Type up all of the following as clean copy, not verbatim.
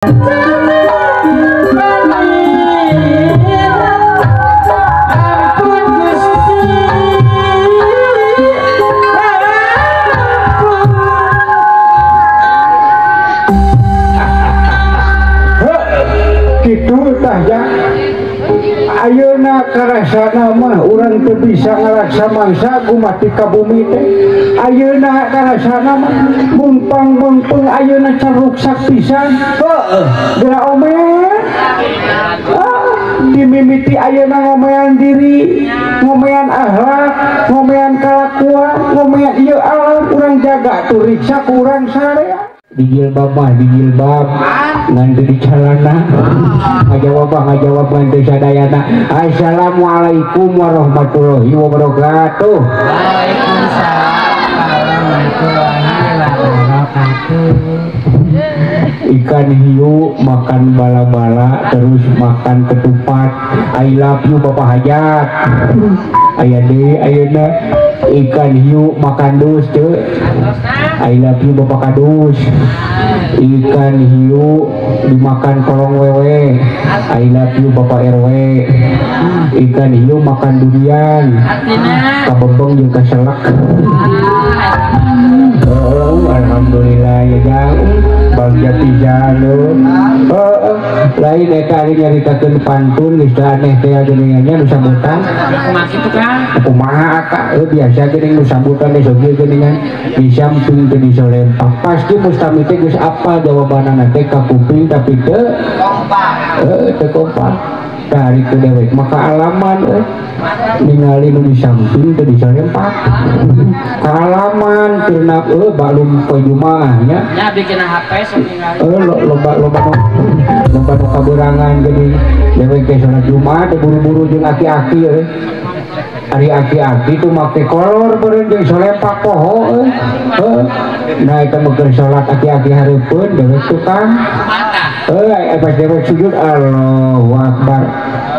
Kitu tah ya. Ayeuna karasana mah urang teu bisa ngalaksa mangsa gumati ka bumi teh. Ayeuna karasana mah mumpang mengpeng ayeuna can ruksak pisan. Heueuh, geura omean. Dimimiti ayeuna ngomean diri, ngomean akhlak, ngomean kalakuan, ngomean ieu alam urang jaga tuh riksa ku urang sarea. Di jilbab mah di jilbab ngan di calana ngajawab ngan teu sadayana. Assalamualaikum warahmatullahi wabarakatuh. Waalaikumsalam warahmatullahi wabarakatuh. Ikan hiu makan bala-bala terus makan ketupat. I love you Bapak Hajat. Aya deui ayeuna ikan hiu makan dus teu. I love you Bapak Kadus. Ikan hiu dimakan kolong wewe. I love you Bapak RW. Ikan hiu makan durian. Kabebeng jeung kaselak. Oh, alhamdulillah ya jang. Bagja pisan oh, lain eta ari nyaritakeun pantun geus aneh teh geuningan nya nu sambutan. Kumaha kitu kan? Kumaha ka biasa geuning nu sambutan teh sok geuningan di samping teh disolempak. Pasti mustami teh geus apal jawabanana teh ka kuping tapi teu kompak. Heuh teu kompak. Tah ari teu dewek maka alaman euy. Ningali nu di samping teu disolempak. Kaalaman tirna baklum poe Jumaah nya. Nya bikin HP sok ningali. Loba loba nu kaberangan geuning dewek teh salat Jumaah teh buru-buru jeung aki-aki euy. Ari aki-aki tuh make kolor beureun jeung solepak poho euy. Heuh. Nah eta mah keur salat aki-aki hareupeun dewek tukang. Pas dewek sujud Allahu Akbar.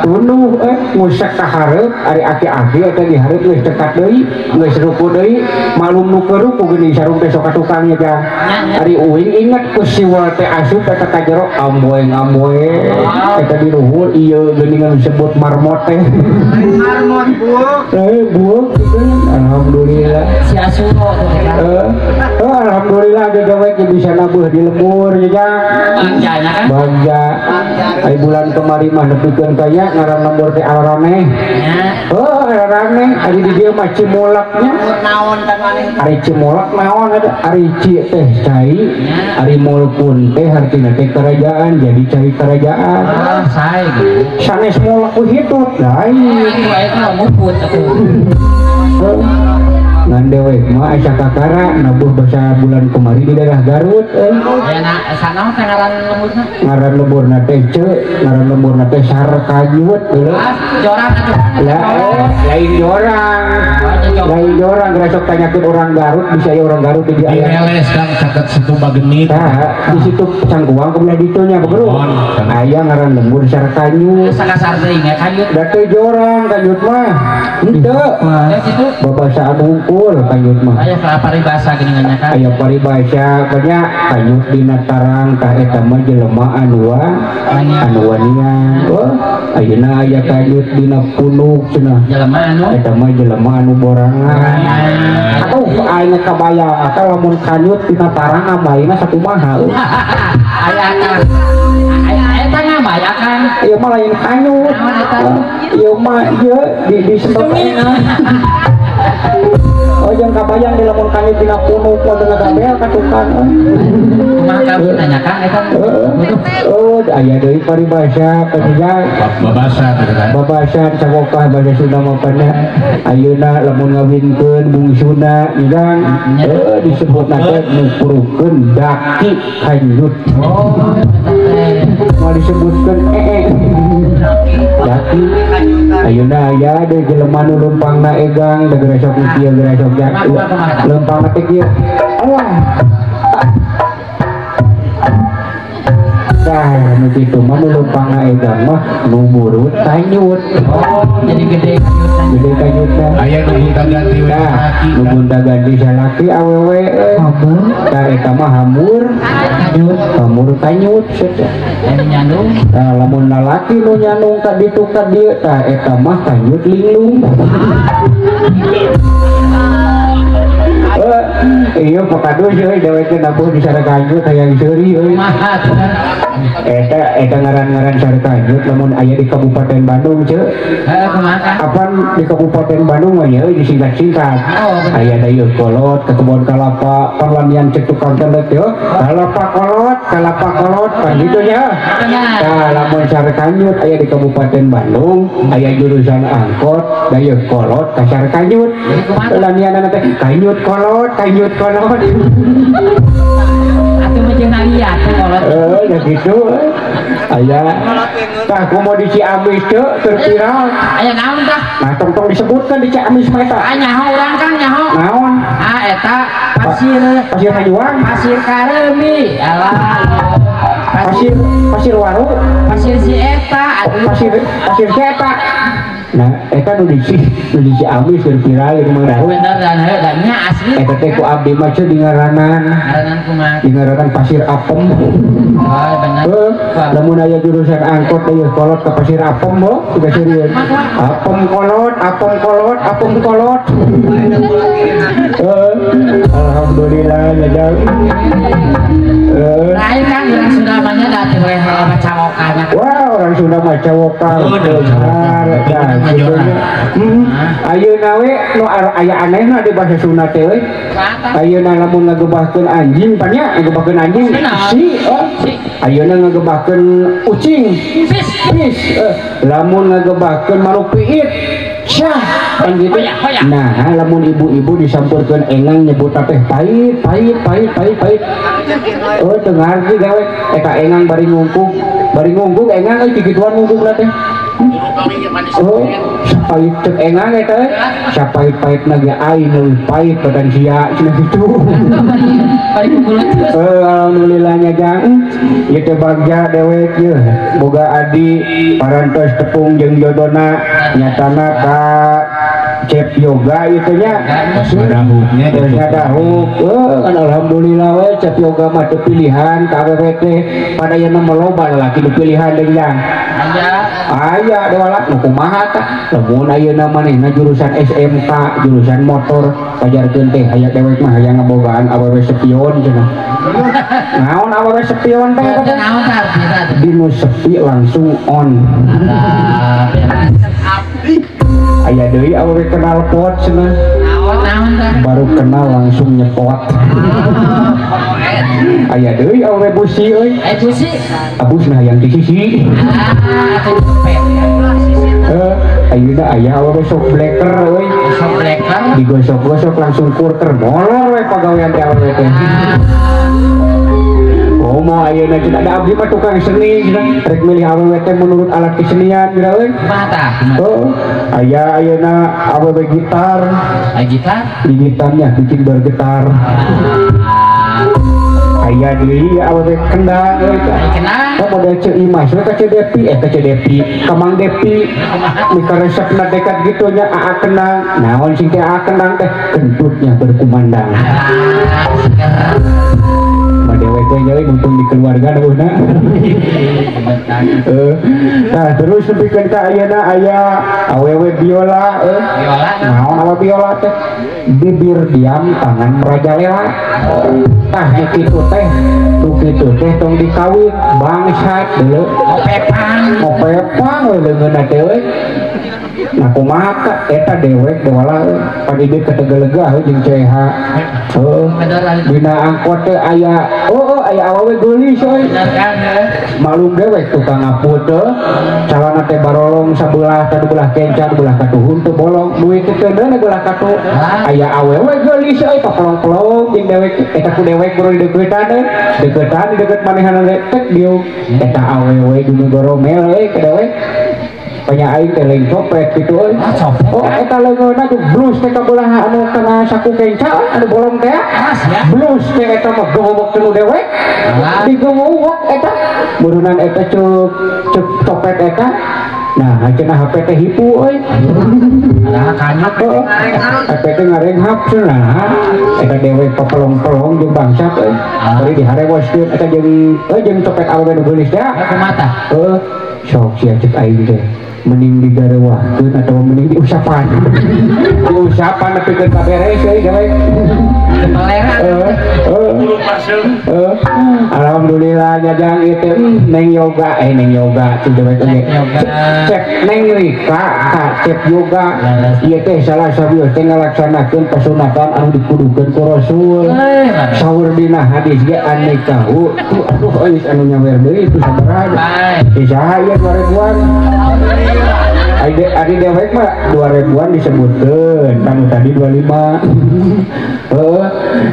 Tunduh ngusak ka hareup ari aki-aki eta di hareup geus tekat deui, geus ruku deui, malum nu keur ruku geuning sarung teh sok ka tukangnya jang. Ari uing inget ku siwal teh asup eta ka jero amboeng-amboeng eta di luhur ieu geuningan disebut marmot teh. Marmot buuk. Buuk gitu. Alhamdulillah. Si Asuro tuh kan. Alhamdulillah dewek bisa nabuh di lembur ya jang. Bagjanya kan? Bagja. Ai bulan kemari mah nepikeun ka nya ngaran lembur teh araraneh. Oh, araraneh ari di dieu mah Cimolaknya. Naon kan maneh? Ari Cimolak naon eta? Ari ci teh cai, ari mulkun teh hartina teh kerajaan, jadi cai kerajaan. Oh, sae gitu. Sanes mulak ku hitut lain. Itu mah muput atuh. Ngan dewek mah asa kakara nabuh basa bulan kemari di daerah Garut euy. Aya na sanaon teh ngaran lemburna? Ngaran lemburna teh ceu, ngaran lemburna teh Sarkanyut heuh. Ah, jorang atuh. Lah, lain jorang. Lain jorang geura sok tanyakeun orang Garut bisa aya orang Garut di dieu aya. Di Leles Kang caket situ Bagenit. Tah, di situ Cangkuang kebelah ditu nya bro. Aya ngaran lembur Sarkanyut. Sakasar deui nya kanyut. Da teu jorang kanyut mah. Henteu. Babasaan hungkul kanyut mah. Aya paribasa geuningan nya kan. Aya paribasa nya kanyut dina tarang tah eta mah jelema anu wanian. Oh, ayeuna aya kanyut dina punuk cenah. Jelema anu eta mah jelema anu borangan. Atuh aing kabayang atau lamun kanyut dina tarang amayna sakumaha euy. Aya akang. Aya eta ngamay akang. Ieu mah lain kanyut. Ieu mah ieu di sentot. Oh jangan kabayang di lamun kanyut dina punuk mah teu ngagabel ka tukang. Kumaha kawin nanya Kang eta? Oh, aya deui paribasa ketiga babasa gitu kan. Babasan cakokah bahasa Sunda mah pada ayeuna lamun ngawinkeun bungsuna jang disebutna teh nupurukeun daki kanyut. Oh, eta teh. Moal disebutkeun daki. Ayeuna aya deui jelema nu leumpangna egang da geura sok kieu geura sok leumpangna teh kieu. Allah. Tah nu kitu mah nu leumpang ngaegang mah nu murut kanyut. Oh, jadi gede kanyutna. Gede kanyutna. Aya nu gonta-ganti we salaki. Nu gonta-ganti salaki awewe euy. Tah eta mah hamur kanyut, hamur kanyut cenah. Anu nyandung. Tah lamun lalaki nu nyandung ka ditu ka dieu tah eta mah kanyut linglung. Iya pakadus euy dewek teh nabuh di Sarakanyut hayang seuri euy. Eta eta ngaran-ngaran Sarakanyut lamun aya di Kabupaten Bandung ceu. Heeh kumaha? Apan di Kabupaten Bandung mah nya euy disingkat-singkat. Aya dayeuh kolot ke kebon kalapa parlamian cek tukang tendek teh. Kalapa kolot pan kitu nya. Tah lamun Sarakanyut aya di Kabupaten Bandung aya jurusan angkot dayeuh kolot ka Sarakanyut. Lamianana teh kanyut kolot kanyut kolot. Atuh mah jeung liat kolot. Heuh nya kitu. Aya tah komo di Ciamis teu terviral. Aya naon tah? Nah tong-tong disebutkan di Ciamis mah eta. Ah nyaho urang kan nyaho. Naon? Ah eta pasir pasir Hajuang, pasir Kareumi. Alah. Pasir pasir Waru, pasir si eta aduh. Pasir pasir si eta. Nah, eta nu di Ciamis keur viral ieu mah daun. Bener dan heuh da nya asli. Eta teh ku abdi mah ceu di ngaranan. Ngaranan kumaha? Di ngaranan pasir apem. Oh, bener. Heuh, lamun aya jurusan angkot deui kolot ka pasir apem heuh, siga seurieun. Apem kolot, apem kolot, apem kolot. Alhamdulillah ya jauh. Lain kan urang Sunda mah nya da teu loba cawokan. Wah, orang Sunda mah cawokan. Ayeuna we nu aya anehna di bahasa Sunda teh we. Ayeuna lamun ngagebahkeun anjing pan nya ngagebahkeun anjing si ayeuna ngagebahkeun ucing fis lamun ngagebahkeun manuk piit syah kan gitu. Nah lamun ibu-ibu disampurkeun engang nyebut teh pahit pahit pahit pahit pahit. Oh teu ngarti gawe eta engang bari ngungkuk engang euy kikituan ngungkukna teh. Oh, sapait cek engang eta sapait-pait na ge aing leuwih pait badan sia cenah kitu. Alhamdulillah nya jang ieu teh bagja dewek yeuh boga adi parantos tepung jeung jodona nyatana ka Cep Yoga ieu nya sadahuknya sadahuk kan alhamdulillah we Cep Yoga mah teu pilihan ka awewe teh pada ayeuna mah loba lalaki nu pilihan deui jang. Aya dewala nu kumaha tah lamun ayeuna manehna jurusan SMK jurusan motor pajarkeun teh aya dewek mah hayang ngabogaan awewe sepion cenah. Naon awewe sepion teh naon tah dinu sepi langsung on. Aya deui awewe kenal pot cenah. Naon tah baru kenal langsung nyepot. Aya deui awewe busi euy. Aya busi abusna hayang di sisi. Ayeuna aya awewe sok blacker euy. Sok blacker digosok-gosok langsung kurter molor we pagawean teh awewe teh. Komo ayeuna cenah da abdi mah tukang seni cenah rek milih awewe teh menurut alat kesenian cenah euy. Kumaha tah? Oh, aya ayeuna awewe gitar. Aya gitar? Di gitarnya bikin bergetar. Aya deui awewe kendang euy. Kendang. Oh, model Ceu Imas we ka Ceu Depi, ka Ceu Depi, ka Mang Depi. Mika resepna dekat gitu nya aa kendang. Naon sing teh aa kendang teh kentutnya berkumandang. Mah dewek we nya mumpung di keluarga deuhna. Nah terus nepikeun ka ayeuna aya awewe biola Biola naon awewe biola teh bibir diam tangan merajalela. Tah nu kitu teh nu kitu teh tong dikawin bangsat deuleu ngopepang ngopepang we leungeunna teh we. Nah kumaha ka eta dewek dewala pan ieu kategelegah jeung CH. Heuh. Dina angkot teh aya oh aya awewe geulis euy. Malum dewek tukang ngaput teh. Calana teh barolong sabelah ka belah kenca belah katuhun teu bolong duit teh teu belah katu. Aya awewe geulis euy papelong-pelong jeung dewek eta ku dewek boro dideuketan euy. Deuketan deukeut manehanna teh tek dieu. Eta awewe dinu goromel euy ka dewek. Panya aing teh lain copet kitu euy. Oh eta leungeunna tuh blus teh kabelah anu kana saku kenca anu bolong teh. Blus teh eta mah gowok teh nu dewek. Digowok eta meureunnan eta ceuk copet eta. Nah, cenah HP teh hipu euy. Nah, kanyut HP teh ngarenghap cenah. Eta dewek papelong-pelong jeung bangsat euy. Bari diharewoskeun eta jeung euy jeung copet awewe nu geulis teh. Kumaha tah? Heuh, sok sia ceuk aing teh. Mending digarewahkeun atawa mending diusapan. Diusapan nepikeun ka beres euy dewek. Alhamdulillah jajang ieu teh neng yoga neng yoga cing dewek oge. Cek neng Rika ka cek yoga ieu teh salah sawios teh ngalaksanakeun pasunatan anu dikudukeun ku Rasul. Saur dina hadis ge an-nikahu aduh euy anu nyawer deui itu sabaraha. Di saha ieu 2000-an? Ari dewek mah 2000-an disebutkeun, kanu tadi 25. Heeh,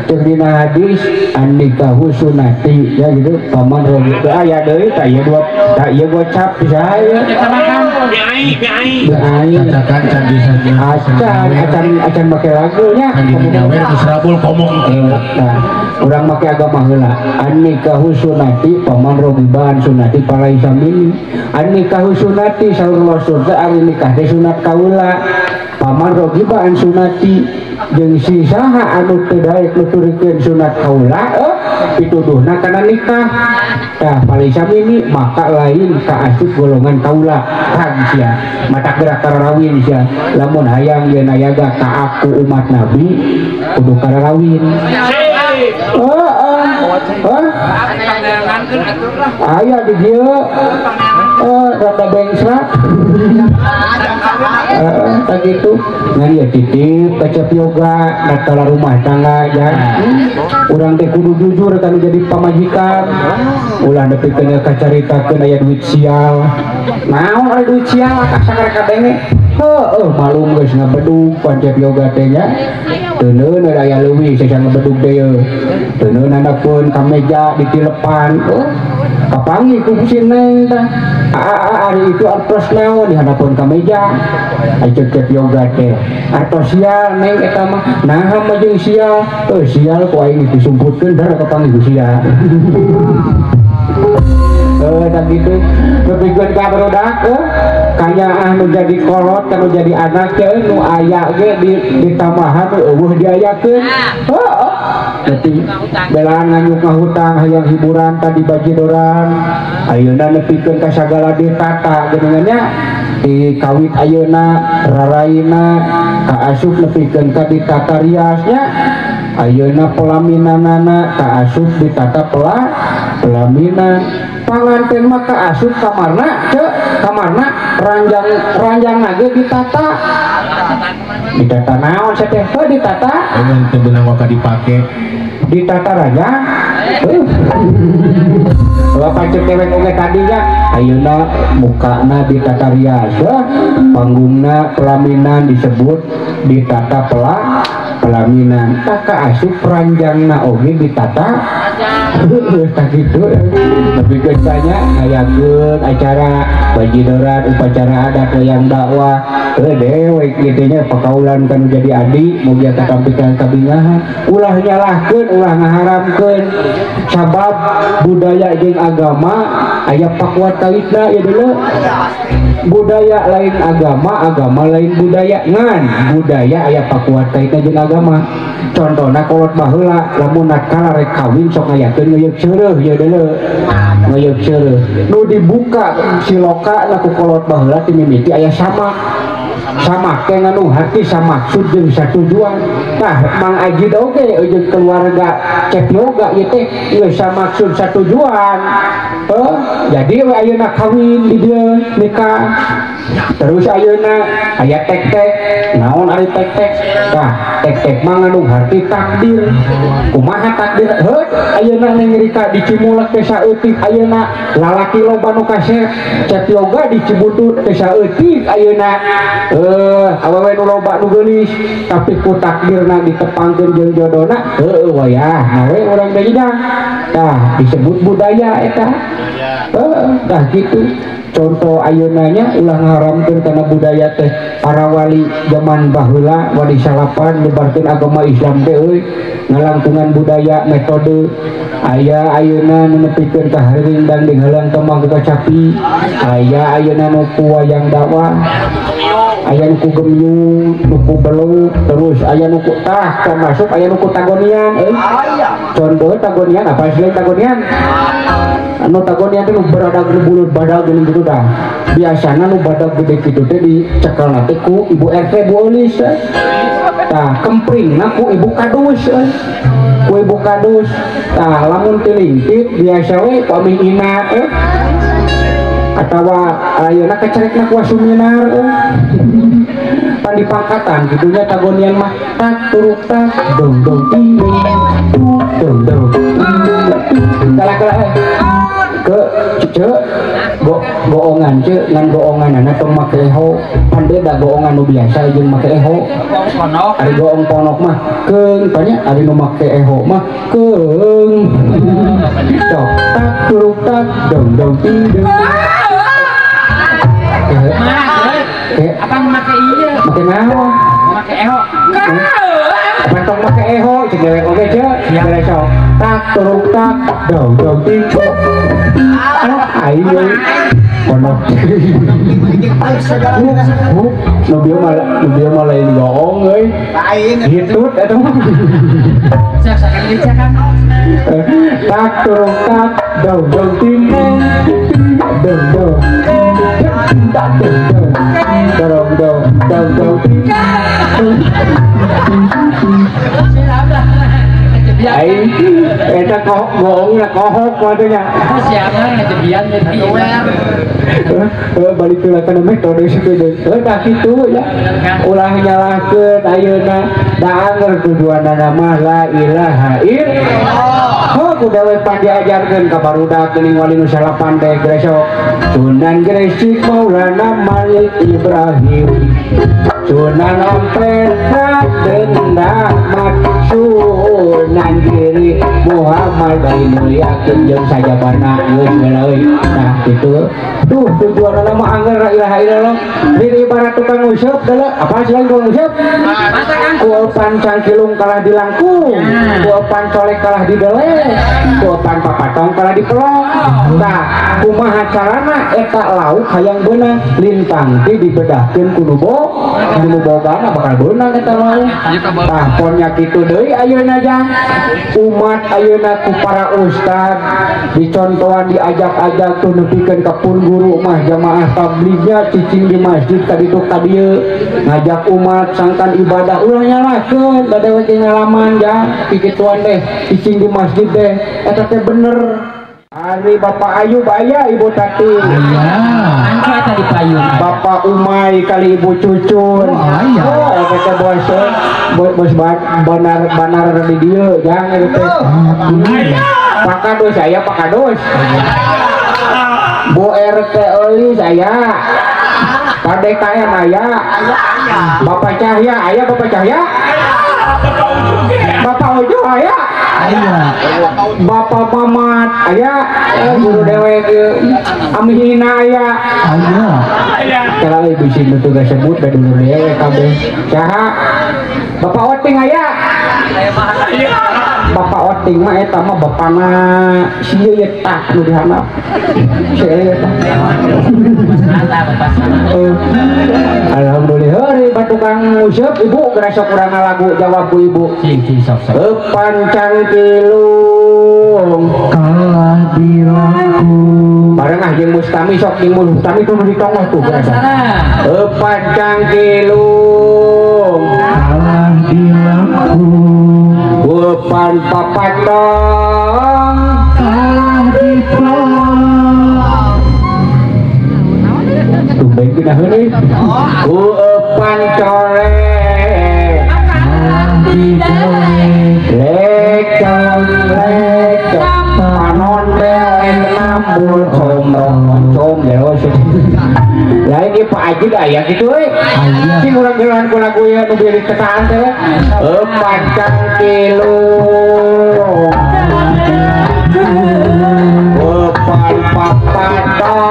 cek dina hadis an-nikahu sunati ya gitu, paman rogi teu aya deui tah ieu dua tah ieu gocap di saha ieu. Bi ai. Cacakan can bisa acan acan acan make lagu nya. Nyawer geus rabul komong. Nah, urang make agama heula. An-nikahu sunati paman rogiban sunati palaisa mini. An-nikahu sunati saur Rasul teh ari nikah teh sunat kaula. Paman rogiban sunati jeung si saha anu teu daek nuturikeun sunat kaula pituduhna kana nikah. Tah palaisa mini maka lain ka asup golongan kaula. Tah sia mata gerak kararawin sia lamun hayang yeun nayaga ka aku umat nabi kudu kararawin. Aya di dieu rada bengsrat. Tah kitu ngan ieu titip ka Cep Yoga natala rumah tangga ya. Urang teh kudu jujur kanu jadi pamajikan. Ulah nepikeun kacaritakeun aya duit sial. Naon aya duit sial asa kadenge. Heueuh malum geus ngabedug pan Cep Yoga teh nya. Teuneun aya leuwih sesa ngebedug teh ye. Teuneun andakeun ka meja ditilepan. Kapanggih ku si Neng tah. Ari itu artos naon dihanapeun ka meja. Ai ceuk Cep Yoga teh. Artos sial Neng eta mah. Naha mah jeung sial. Heuh sial ku aing disumputkeun dar kapanggih ku sia. Tak gitu nepikeun ka barudak kanyaah nu jadi kolot nu jadi anak teh nu aya ge ditambahan eueuh diayakeun. Heeh. Nepi belaan nganyuk ngahutang hayang hiburan tadi bajidoran ayeuna nepikeun ka sagala ditata geuningan nya di kawit ayeuna raraina kaasup nepikeun ka ditata riasnya ayeuna pelaminanana kaasup ditata pelaminan panganten mah kaasup kamarna ceu kamarna ranjang ge ditata ditata naon sia teh heuh ditata eueuh teu beunang waka dipake ditata ranjang heuh bapak cek dewek oge tadi nya ayeuna mukana ditata rias panggungna pelaminan disebut ditata pelaminan tah kaasup ranjangna oge ditata tah kitu nepikeun banyak ngayakeun acara bajidoran upacara adat wayang dakwah dewek kitu nya pakaulan kan jadi adi mugia katampikan kabingahan ulah nyalahkeun ulah ngaharamkeun sabab budaya jeung agama aya pakuat kaitna ieu dulu budaya lain agama agama lain budaya ngan budaya aya pakuat kaitna jeung agama contohna kolot baheula lamun nakala rek kawin sok ngayakeun ngeuyeuk seureuh ieu deuleu ngeuyeuk seureuh nu dibuka siloka na ku kolot baheula ti mimiti aya samak samak teh nganu hati samaksud jeung satujuan tah Mang Aji oge jeung keluarga Cep Yoga ieu teh geus samaksud satujuan jadi we ayeuna kawin di dieu nikah terus ayeuna aya tek-tek naon ari tek-tek tah tek-tek mah ngandung harti takdir kumaha takdir heuh ayeuna Neng Rika di Cimulek teh saeutik ayeuna lalaki loba nu kasep Cep Yoga di Cibutut teh saeutik ayeuna awewe nu loba nu geulis tapi ku takdirna ditepangkeun jeung jodona heueuh wayah we urang teh hidang tah disebut budaya eta Tah kitu contoh ayeuna nya ulah ngaharamkeun kana budaya teh para wali zaman baheula wali salapan nyebarkeun agama Islam teh euy ngalangkungan budaya metode aya ayeuna nu nepikeun ka harindang dihalang ka mangga kacapi aya ayeuna nu ku wayang dakwah aya nu ku gemyung nu ku beluk terus aya nu ku tah termasuk aya nu ku tagonian euy contoh tagonian apa selain tagonian anu tagonian teh nu baradag nu bulut badag geuning kitu tah biasana nu badag gede kitu teh dicekelna teh ku ibu RT Bu Eulis tah kempringna ku ibu kadus ku ibu kadus tah lamun tilingkit biasa we ku Aming Ina atawa ayeuna kecerekna ku Asuminar pan dipangkatan kitunya tagonian mah tak turuk tak dong dong ting dong dong kalah-kalah ke cek goongan cek ngan goongan anak tong make eho pan beda goongan nu biasa jeung make eho ari goong ponok mah keung banyak ari nu make eho mah keung cok tak turuk tak dong dong ting dong apa make ieu make naon make eho apa tong make eho cek dewek oge cek beres sok tak turuk tak dong dong ting aing ponok nu bieu mah lain goong euy hitut eta mah tak turuk tak dong dong ting dong dong tak dong dong dong dong dong ting aing eta goong lah kohok waduhnya siapa ngejebian balik ke kana metode situ deui tah kitu ya ulah nyalahkeun ayeuna da anger tujuanna mah la ilaha illallah oh ku dewe pan diajarkeun ka barudak geuning wali nu salapan teh gresok Sunan Gresik Maulana Malik Ibrahim Sunan Ampel Raden Ahmad Sunan Giri Muhammad Ainul Yakin jeung sajabana geus heula euy nah kitu tuh tujuanna mah angger la ilaha illallah diri ibarat tukang useup deuleu apa selain tukang useup ku opan cangkilung kalah dilangkung ku opan colek kalah didele ku opan papatong kalah dipelok tah kumaha carana eta lauk hayang beunang lintang ti dibedahkeun ku nu bogana bakal beunang eta lauk tah pon nya kitu deui ayeuna jang umat ayeuna ku para ustad dicontohan diajak-ajak tuh nepikeun ka pun guru mah jamaah tablignya cicing di masjid ka ditu ka dieu ngajak umat sangkan ibadah ulah nyalahkeun da dewek ngalaman jang kikituan deh cicing di masjid deh eta teh bener. Ari Bapak Ayub aya Ibu Tati aya angka tadi payung Bapak Umay kali Ibu Cucun oh aya oh eta teh bos bos banar banar di dieu jang eta teh Pak Kadus aya Pak Kadus Bu RT Eulis aya Pak DKM aya Bapak Cahya aya Bapak Cahya Bapak Uju aya Bapak Mamat aya guru dewek Amihina aya kalau ibu sini tugas sebut dan dulu dewek kabeh saha Bapak Oting aya Bapak Oting mah eta mah bapana sieu ye tah nu dihandap sieu eta alhamdulillah heureui batukang useup ibu geura sok urang ngalagu jawab ku ibu cing cing sok sok pancang tilung kalah dilangkung bareng ah jeung Mustami sok jeung Mustami tuh di tonggoh tuh geura pancang tilung kalah dilangkung Upan papatong kalah dipelok tumben geunaheun euy upan colek kalah didolek lecong lecong panon belen nambul comrong oncom geus lain ieu Pak Haji da aya kitu euy cing urang geuleuhan ku lagu ieu nu bieu ditetaan teh pancang tilung upan papatong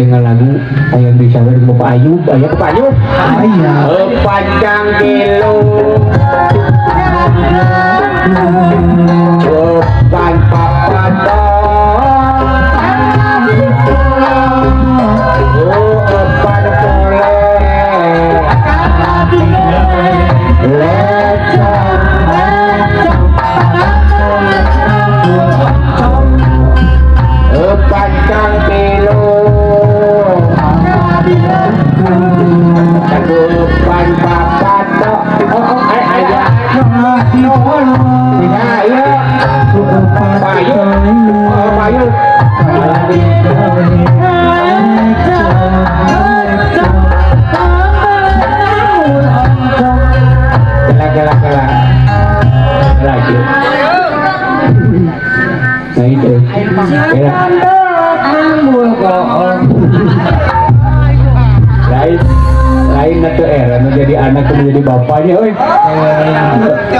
teh ngalagu hayang disawer Bapak Ayub, aya Bapak Ayub. Aya. Pancang tilu. Pan papat. Pan toleh. Lecong pancang tilu. Pan papat. Oh, aya. Tidak, iya. Payu, oh, payu. Kela, kela, kela. Lagi. Nah itu. Kela. Lain, lain atau era menjadi anak menjadi bapaknya, oi.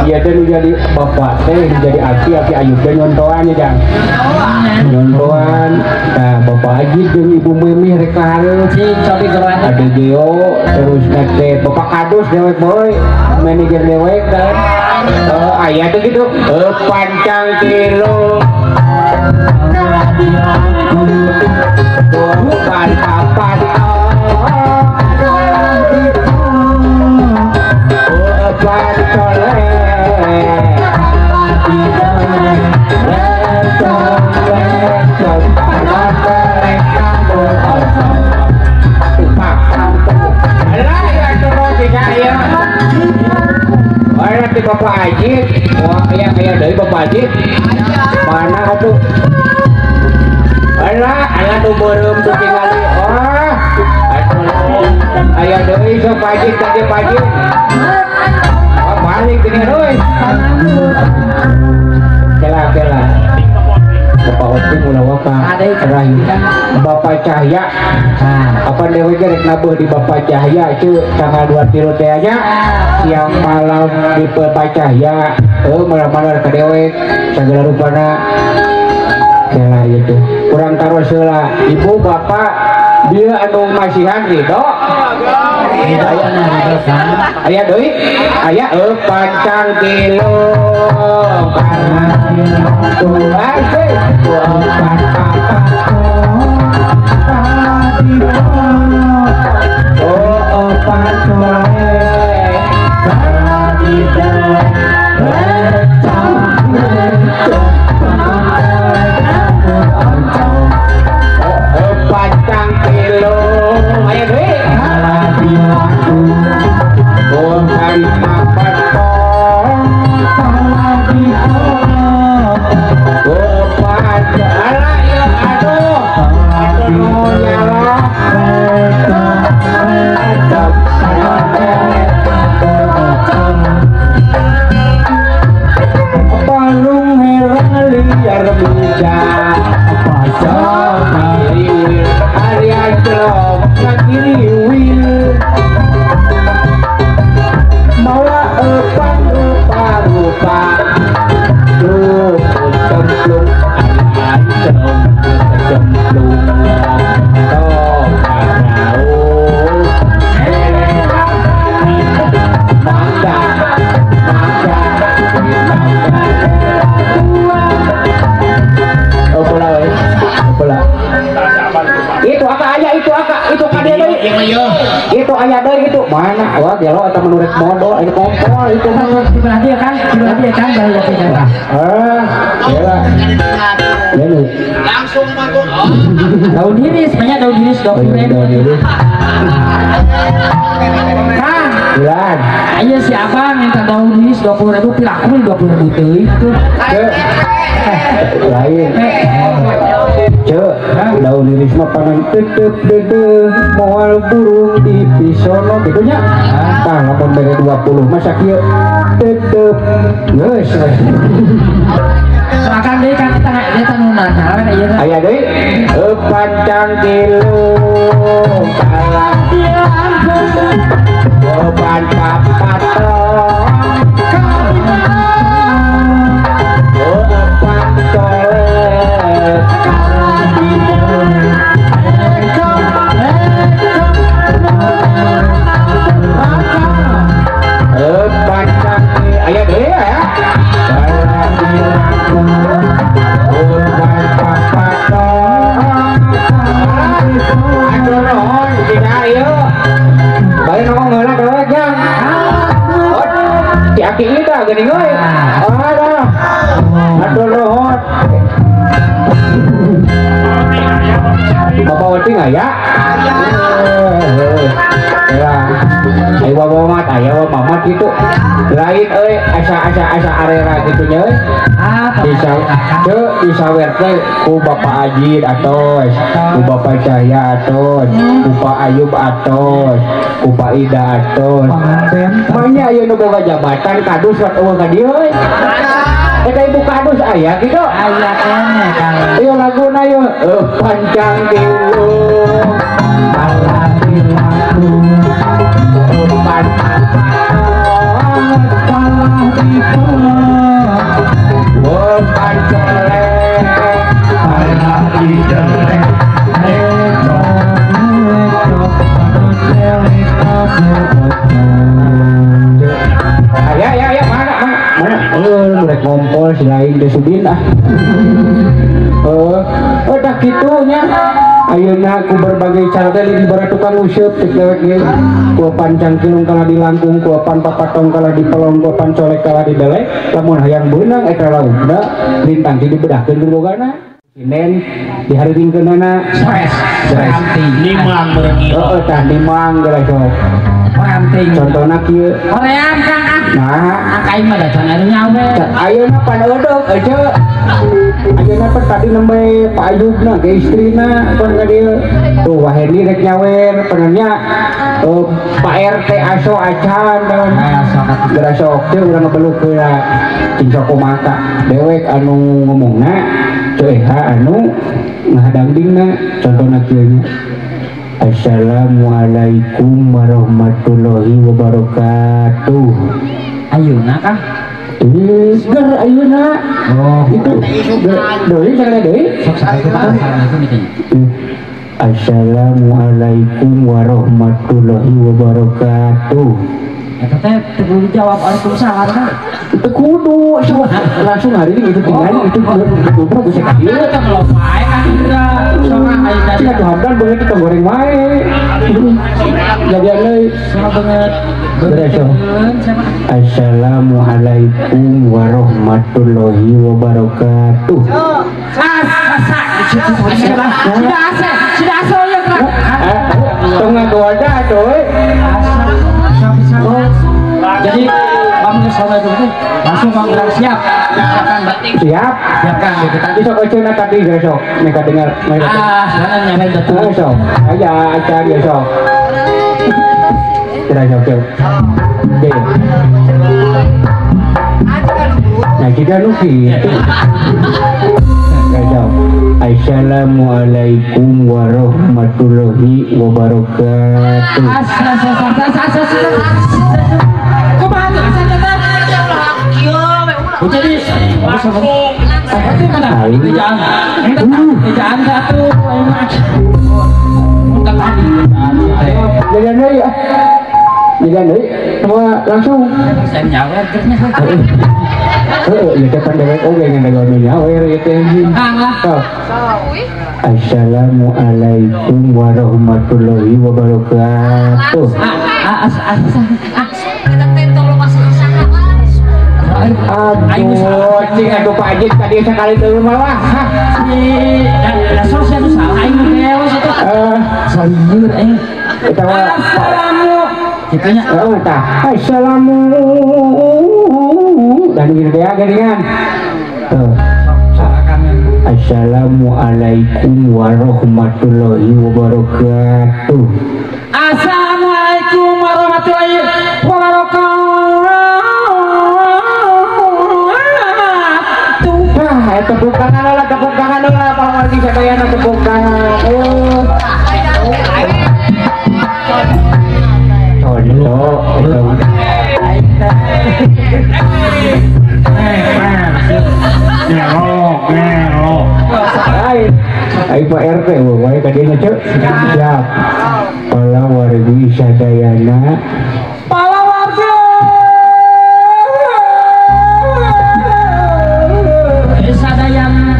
Iya teh nu jadi bapak teh nu jadi aki aki Ayub teh nyontoan ya Jang. Nyontoan. Nah, Bapak Haji jeung Ibu Mimi rek ka hareup. Ada Geo terus teh Bapak Kadus dewek boy, manajer dewek kan. Aya tuh gitu. Pancang tilu. Pan papat. Pan toleh. Bapak Haji, wah kayak kayak dari Bapak Haji, mana tuh? Alah, alah tuh beureum tuh tingali, wah, aya deui sok Pak Haji tadi Pak Haji, wah balik gini euy, kela kela, Bapak Oting ulah waka, rayu, Bapak Cahya, apa dewe ge rek nabuh di Bapak Cahya cu tanggal 23 teh nya. Siang malam di Bapak Cahya, malam-malam ka dewek sagala rupana kela gitu. Kurang taruh heula ibu bapak dia anu masihan ridho. Aya deui, aya pancang tilu karena tuh asik papat. Oh opat soleh. Pancang tilu ayo deui bukan papat bukan alah ieu aduh aduh nyala palung herang liar bijak kiriwil hari ancelok kiriwil mawa epan rupa-rupa tuh cemplung ancelok cemplung toh karau mangga mangga oh bola bola itu apa aya itu apa itu kade deui itu aya deui itu mana wah gelo eta menurut modal ini kompol itu mah di belah dia kan di belah dia kan baru ya ah gela ya langsung manggung daun iris banyak daun iris 20.000 Kang bulan ayo si abang minta daun iris 20.000 pilaku 20.000 teuing tuh lain cek daun iris mah panan tetep dedeh moal burung di pisono gitu nya tah lamun bere 20 mah sakieu tetep geus makan deui kan kita eta nu masalah ieu aya deui pancang tilu kalah opan papat opan toleh. asa arera kitu nya euy. Disawer teh ku Bapak Ajid atos, ku Bapak Cahya atos, ku Pak Ayub atos, ku Pak Ida atos. Banyak aya nu boga jabatan kadus wat eueuh ka dieu euy. Eta ibu kadus aya kitu. Aya keneh Kang. Ayo laguna yeuh pancang tilu kalah dilaku umpan kalah dipelek umpan colek kalah dijelek lecok lecok celek ya ya ya mana mana rek ngompol si lain teh Sudin ah. Udah kitu nya ayeuna ku berbagai cara teh ibarat tukang useup cek dewek ge ku pancang kilung kalah di langkung ku pan papatong kalah di pelong ku pan colek kalah di delek lamun hayang beunang eta laukna lintang ti dibedahkeun ku bogana Sinen di hari ringkeunana stres nimang meureun heeh tah nimang geura sok panting contohna kieu hoream Kang ah nah aing mah da can anu nyawe ayeuna pan eudeuh euceu ayeuna pan tadi nembe Pak Ayubna ke istrina pan ka dieu tuh Wahendi rek nyawer pannya Pak RT aso acan dan geura sok teh urang ngebeluk heula cing sok kumaha dewek anu ngomongna ceu eha anu ngahadangdingna contohna kieu nya. Assalamualaikum warahmatullahi wabarakatuh. Ayeuna Kang? Ger ayeuna. Oh, itu. Deui sakali deui. Sok assalamualaikum itu. Assalamualaikum warahmatullahi wabarakatuh. Eta teh teu kudu jawab waalaikumsalam kan? Teu kudu, langsung hari ini itu tinggal itu goblok geus ka dieu. Teu melok wae kan sok aya tadi atuh hamdan beungeut kita goreng wae. Jadian deui. Sok beungeut. Assalamualaikum warahmatullahi wabarakatuh. Sudah asa ya Kang. Tong ngagoda atuh euy. Jadi kamu assalamualaikum teh langsung kamu bilang siap. Siapkan siap. Siapkan gitu tadi sok euceuna tadi geus sok mereka dengar mereka. Ah, sana nyampe betul. Sok. Aya acan ge sok. Tidak sok. Oke. Nah, kita nu kitu. Assalamualaikum warahmatullahi wabarakatuh. Jadi semua langsung. Saya nyawer terusnya. Ya depan dewek oge ngan dagoan nyawer ieu teh. Assalamualaikum warahmatullahi wabarakatuh. Aduh, cing atuh Pak Ajit tadi sekali teu malah. Da sosial nu salah aing geus atuh. Salieur aing. Eta mah assalamu kitu nya. Heeh tah. Assalamu dan gitu ya geuningan. Tuh. Assalamualaikum warahmatullahi wabarakatuh. Assalamualaikum warahmatullahi wabarakatuh. Tepuk tangan lah, tepuk tangan lah, Pak Wargi sadayana tepuk tangan. Oh. Contoh, Ai Pak RT, wae ka dieu nya ceu. Siap. Pala wargi sadayana. Pala wargi sadayana.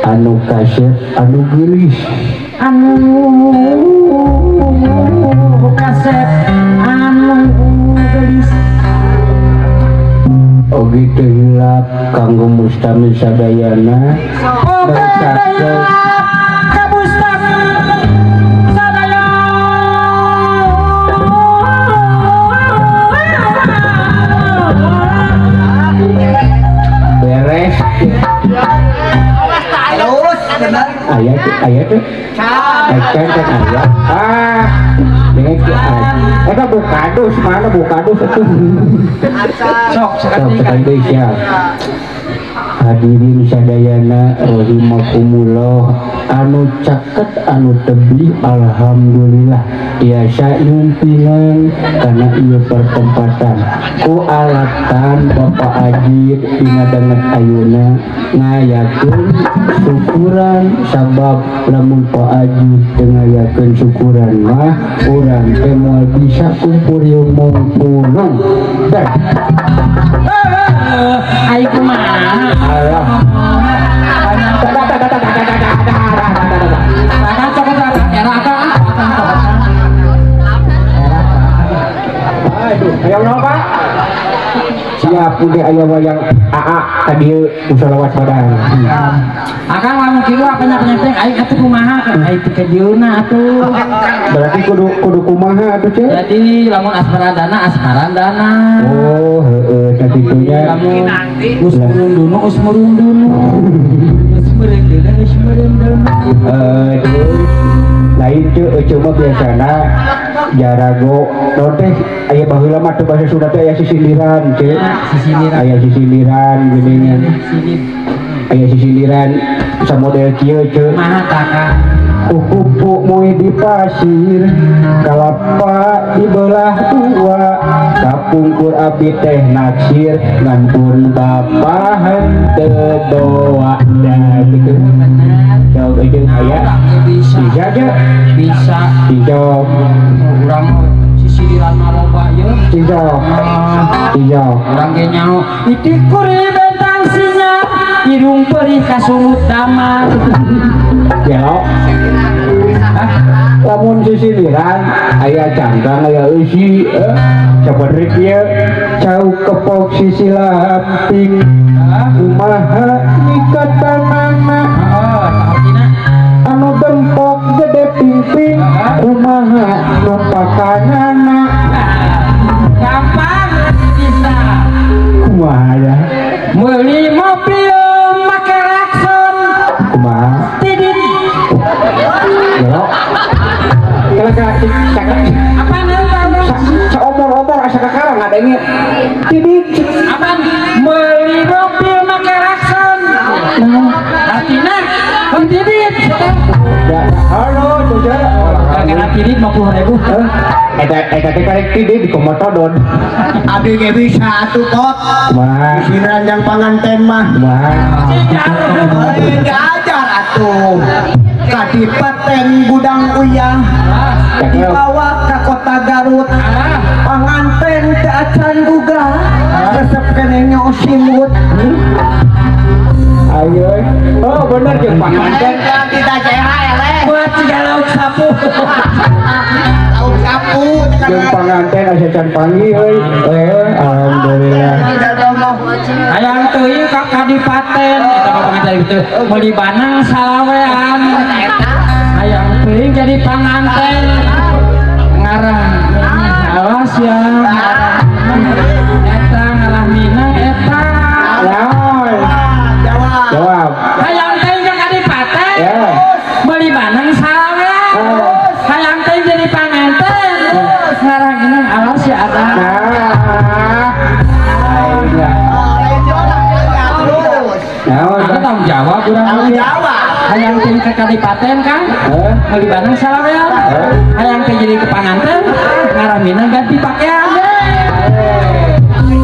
Anu kasep, anu geulis. Anu kasep, anu geulis. Oge teu hilap kanggo mustamil sadayana. Oge teu hilap ka mustamil sadayana. Aya aya teh. Acan kan aya. Ah, dengan ki eta bukadus mana bukadus atuh. Sok sekali deui siap. Hadirin sadayana rahimakumullah anu caket anu tebih alhamdulillah tiasa nyumpingan kana ieu pertempatan ku alatan Bapak Ajid dina danget ayeuna ngayakeun syukuran sabab lamun Pak Ajid teu ngayakeun syukuran mah urang teh moal bisa kumpul mungkulung dah. Ai kumaha? Alah. Aduh, ayo naon Pak? Siap udah aya wayang AA ka dieu musolawat badan. Akang lamun kieu penyak-penyak aing atuh kumaha kan aing teh ka dieuna atuh. Berarti kudu kumaha atuh Ceu? Jadi lamun asmarandana asmarandana. Oh, heeh tah kitunya. Lamun geus murundunu geus murundunu. Geus murundunu geus murundunu. Aduh. Lain teu coba biasana jarago naon teh aya baheula mah teu basa Sunda teh aya sisindiran ceu. Sisindiran. Aya sisindiran geuningan. Aya sisindiran samodel kieu ceu. Kumaha tah Kang? Kupu moe di pasir kalapa dibelah dua kapungkur abdi teh naksir ngan pun bapa henteu doa dah kitu. Jawab aja aya. Bisa. Bisa aja. Bisa. Dijawab. Urang sisiliran mah loba ieu. Dijawab. Dijawab. Urang ge nyaho itik kuring bentang sinyal hidung perih kasungut damar. Gelo. Lamun sisiliran aya cangkang aya eusi saberik ieu cau kepok sisi lamping kumaha nikatanana anu dempok gede pingping kumaha numpakanana gampang bisa kumaha ya meuli mobil make klakson kumaha tidit gelo kala apaan saomor-omor asa kakarang ngadenge tidit apaan meuli mobil make klakson artina tidit. Halo, cucu. Karena tidit 50.000. Eta teh karek tidit di komotodon. Abdi ge bisa atuh pot. Kumaha? Sisiran jang panganten mah. Kumaha? Diajar atuh. Kadipaten Gudang Uyah dibawa ka kota Garut. Panganten teu acan gugah. Resep keneh nyosimut. Ayo, oh bener jeung panganten. Kita CHL buat tiga lauk sapu. Lauk sapu. Jeung panganten asa can panggih euy. Alhamdulillah. Hayang teuing ka kadipaten eta mah panganten kitu. Meuli banang salawean. Hayang teuing jadi panganten. Ngarah awas ya. Eta ngarah minang eta. Jawab. Hayang teh jeung kadipaten. Meuli banang salawean. Hayang teh jadi panganten. Ngarah minang alas ya ada. Nah, ada tanggung jawab urang. Tanggung jawab. Hayang teh ke kadipaten Kang. Meuli banang salawean. Hayang teh jadi kepanganten. Ngarah minang ganti pakaian.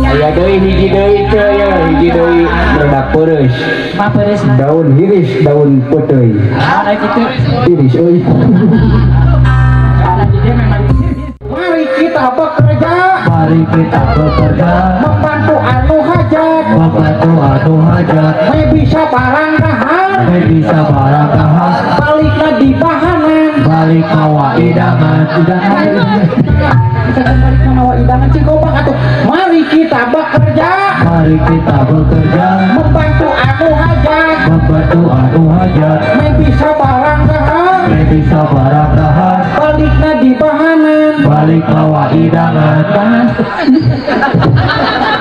Aya deui hiji deui teu ya, hiji deui meledak peureus. Mah peureusna. Daun hiris, daun peuteuy. Ah, kitu. Hiris euy. Karena dia memang mari kita bekerja. Mari kita bekerja. Membantu anu hajat. Membantu anu hajat. We bisa barang dahar. We bisa barang dahar. Balikna di bahanan. Balik mawa idaman. Idaman. Bisa balik mawa idaman cing gobang atuh. Mari kita bekerja. Mari kita bekerja. Membantu anu hajat. Membantu anu hajat. We bisa barang dahar. We bisa barang dahar. Balikna di bahanan. Balik mawa idaman.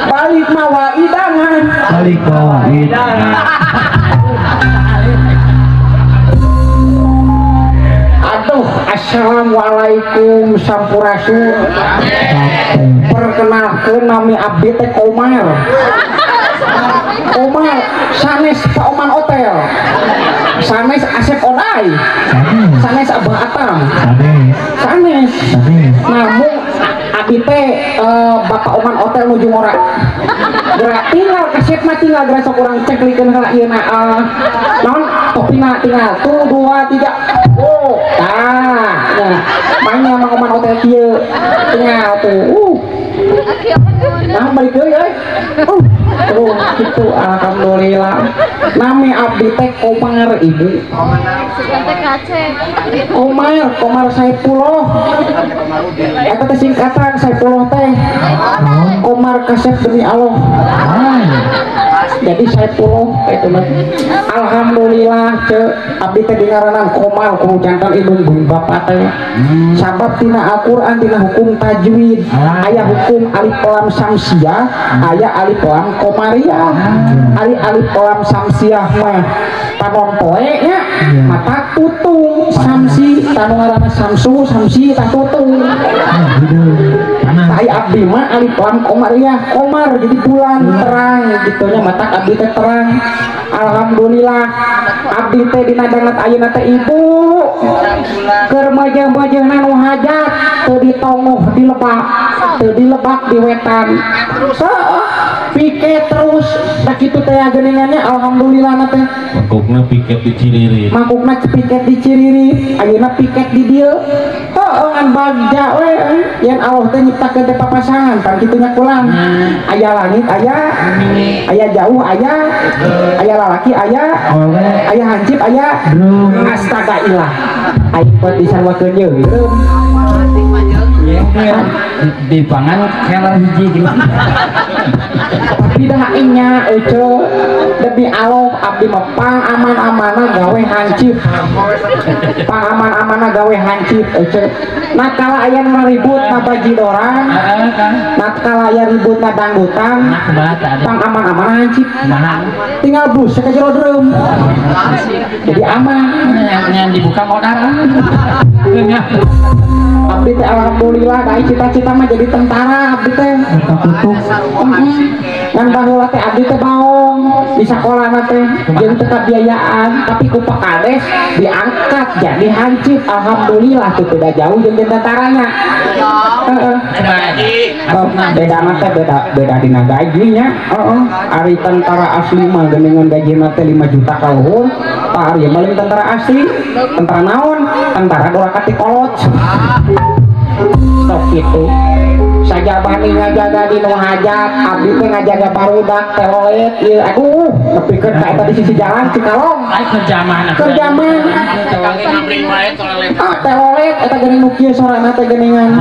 Balik mawa idangan. Balik mawa idangan. Aduh, assalamualaikum sampurasun. Perkenalkeun nami abdi teh Komar. Komar sanes Pak Oman Hotel. Sanes Asep Odai. Sanes Abah Atam. Sanes. Namun abdi teh Bapak Oman Hotel nuju ngora. Gerak tinggal kasep mah tinggal gerak sok urang ceklikeun heula ieu na naon topina tinggal 1 2 3. Oh, tah. Nah, mainnya Mang Oman Hotel kieu. Tinggal tuh. Nah, balik deui euy. Tuh, gitu alhamdulillah. Nami abdi teh Komar ibu. Komar, Komar Saipullah. Eta teh singkatan Saipullah teh. Komar kasep demi Allah. Jadi Saipullah itu mah. Alhamdulillah ce abdi teh dingaranan Komar kudu jantan indung bapak teh. Sabab tina Al-Qur'an tina hukum tajwid, aya hukum alif lam samsiah, aya alif lam komariah. Ari alif lam samsiah mah panon poe nya mata tutung samsi tanu ngaranna samsu samsi tah tutung. Ai abdi mah alif lam komariah, komar jadi bulan terang gitu nya mata abdi teh terang. Alhamdulillah abdi teh dina danget ayeuna teh ibu keur meujeun-meujeunna nu hajat teu ditongoh di lebak, teu dilebak di wetan. Heeh, piket terus da kitu teh geuningannya alhamdulillah na teh. Mangkukna piket di Ciririt. Mangkukna piket di Ciririt, ayeuna piket di dieu. Heuh ngan bagja we yen Allah teh nyiptakeun teh papasangan pan kitu nya kulang. Aya langit aya, aya jauh aya, aya lalaki aya, aya hancip aya. Astaga ilah. Aing buat disarwakeun ye. Di pangan keler hiji gitu. Tapi dah inya ece demi Allah abdi mah pang aman-amana gawe hancip. Pang aman-amana gawe hancip ece. Nah kala aya nu ribut na bajidoran, nah kala aya ribut na dangdutan, pang aman-amana hancip. Tinggal bus ka jero drum. Jadi aman. Yang dibuka modal. Abdi teh alhamdulillah da cita-cita mah jadi tentara abdi teh. Ngan baheula teh abdi teh baong di sakola mah teh jeung teu kabiayaan tapi ku Pak Kades diangkat jadi hancip alhamdulillah tuh beda jauh jeung tentaranya. Heeh. Beda mah teh beda dina gajinya. Heeh. Ari tentara asli mah geuningan gajina teh 5 juta ka luhur. Pak ari mah lain tentara asli, tentara naon? Tentara doraka ti kolot. Sok gitu sajabani ngajaga di nu hajat abdi teh ngajaga barudak telolet ieu aduh nepikeun ka eta di sisi jalan Cikalong keur jaman ah telolet eta geuning nu kieu sorana teh geuningan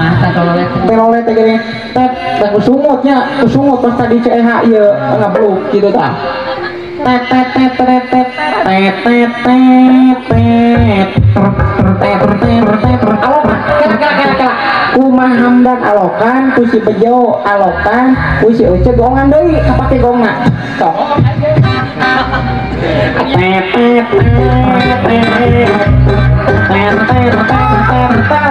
telolet teh geuning tet teh kusumut nya kusumut pas tadi CEH ieu ngabluk kitu tah tet tet tet tet tet tet tet tet tet tet tet alok kela kela kela kumah Hamdan alokan ku si Bejo alokan ku si Ece gongan deui kapake gongna sok tet tet tet tet tet tet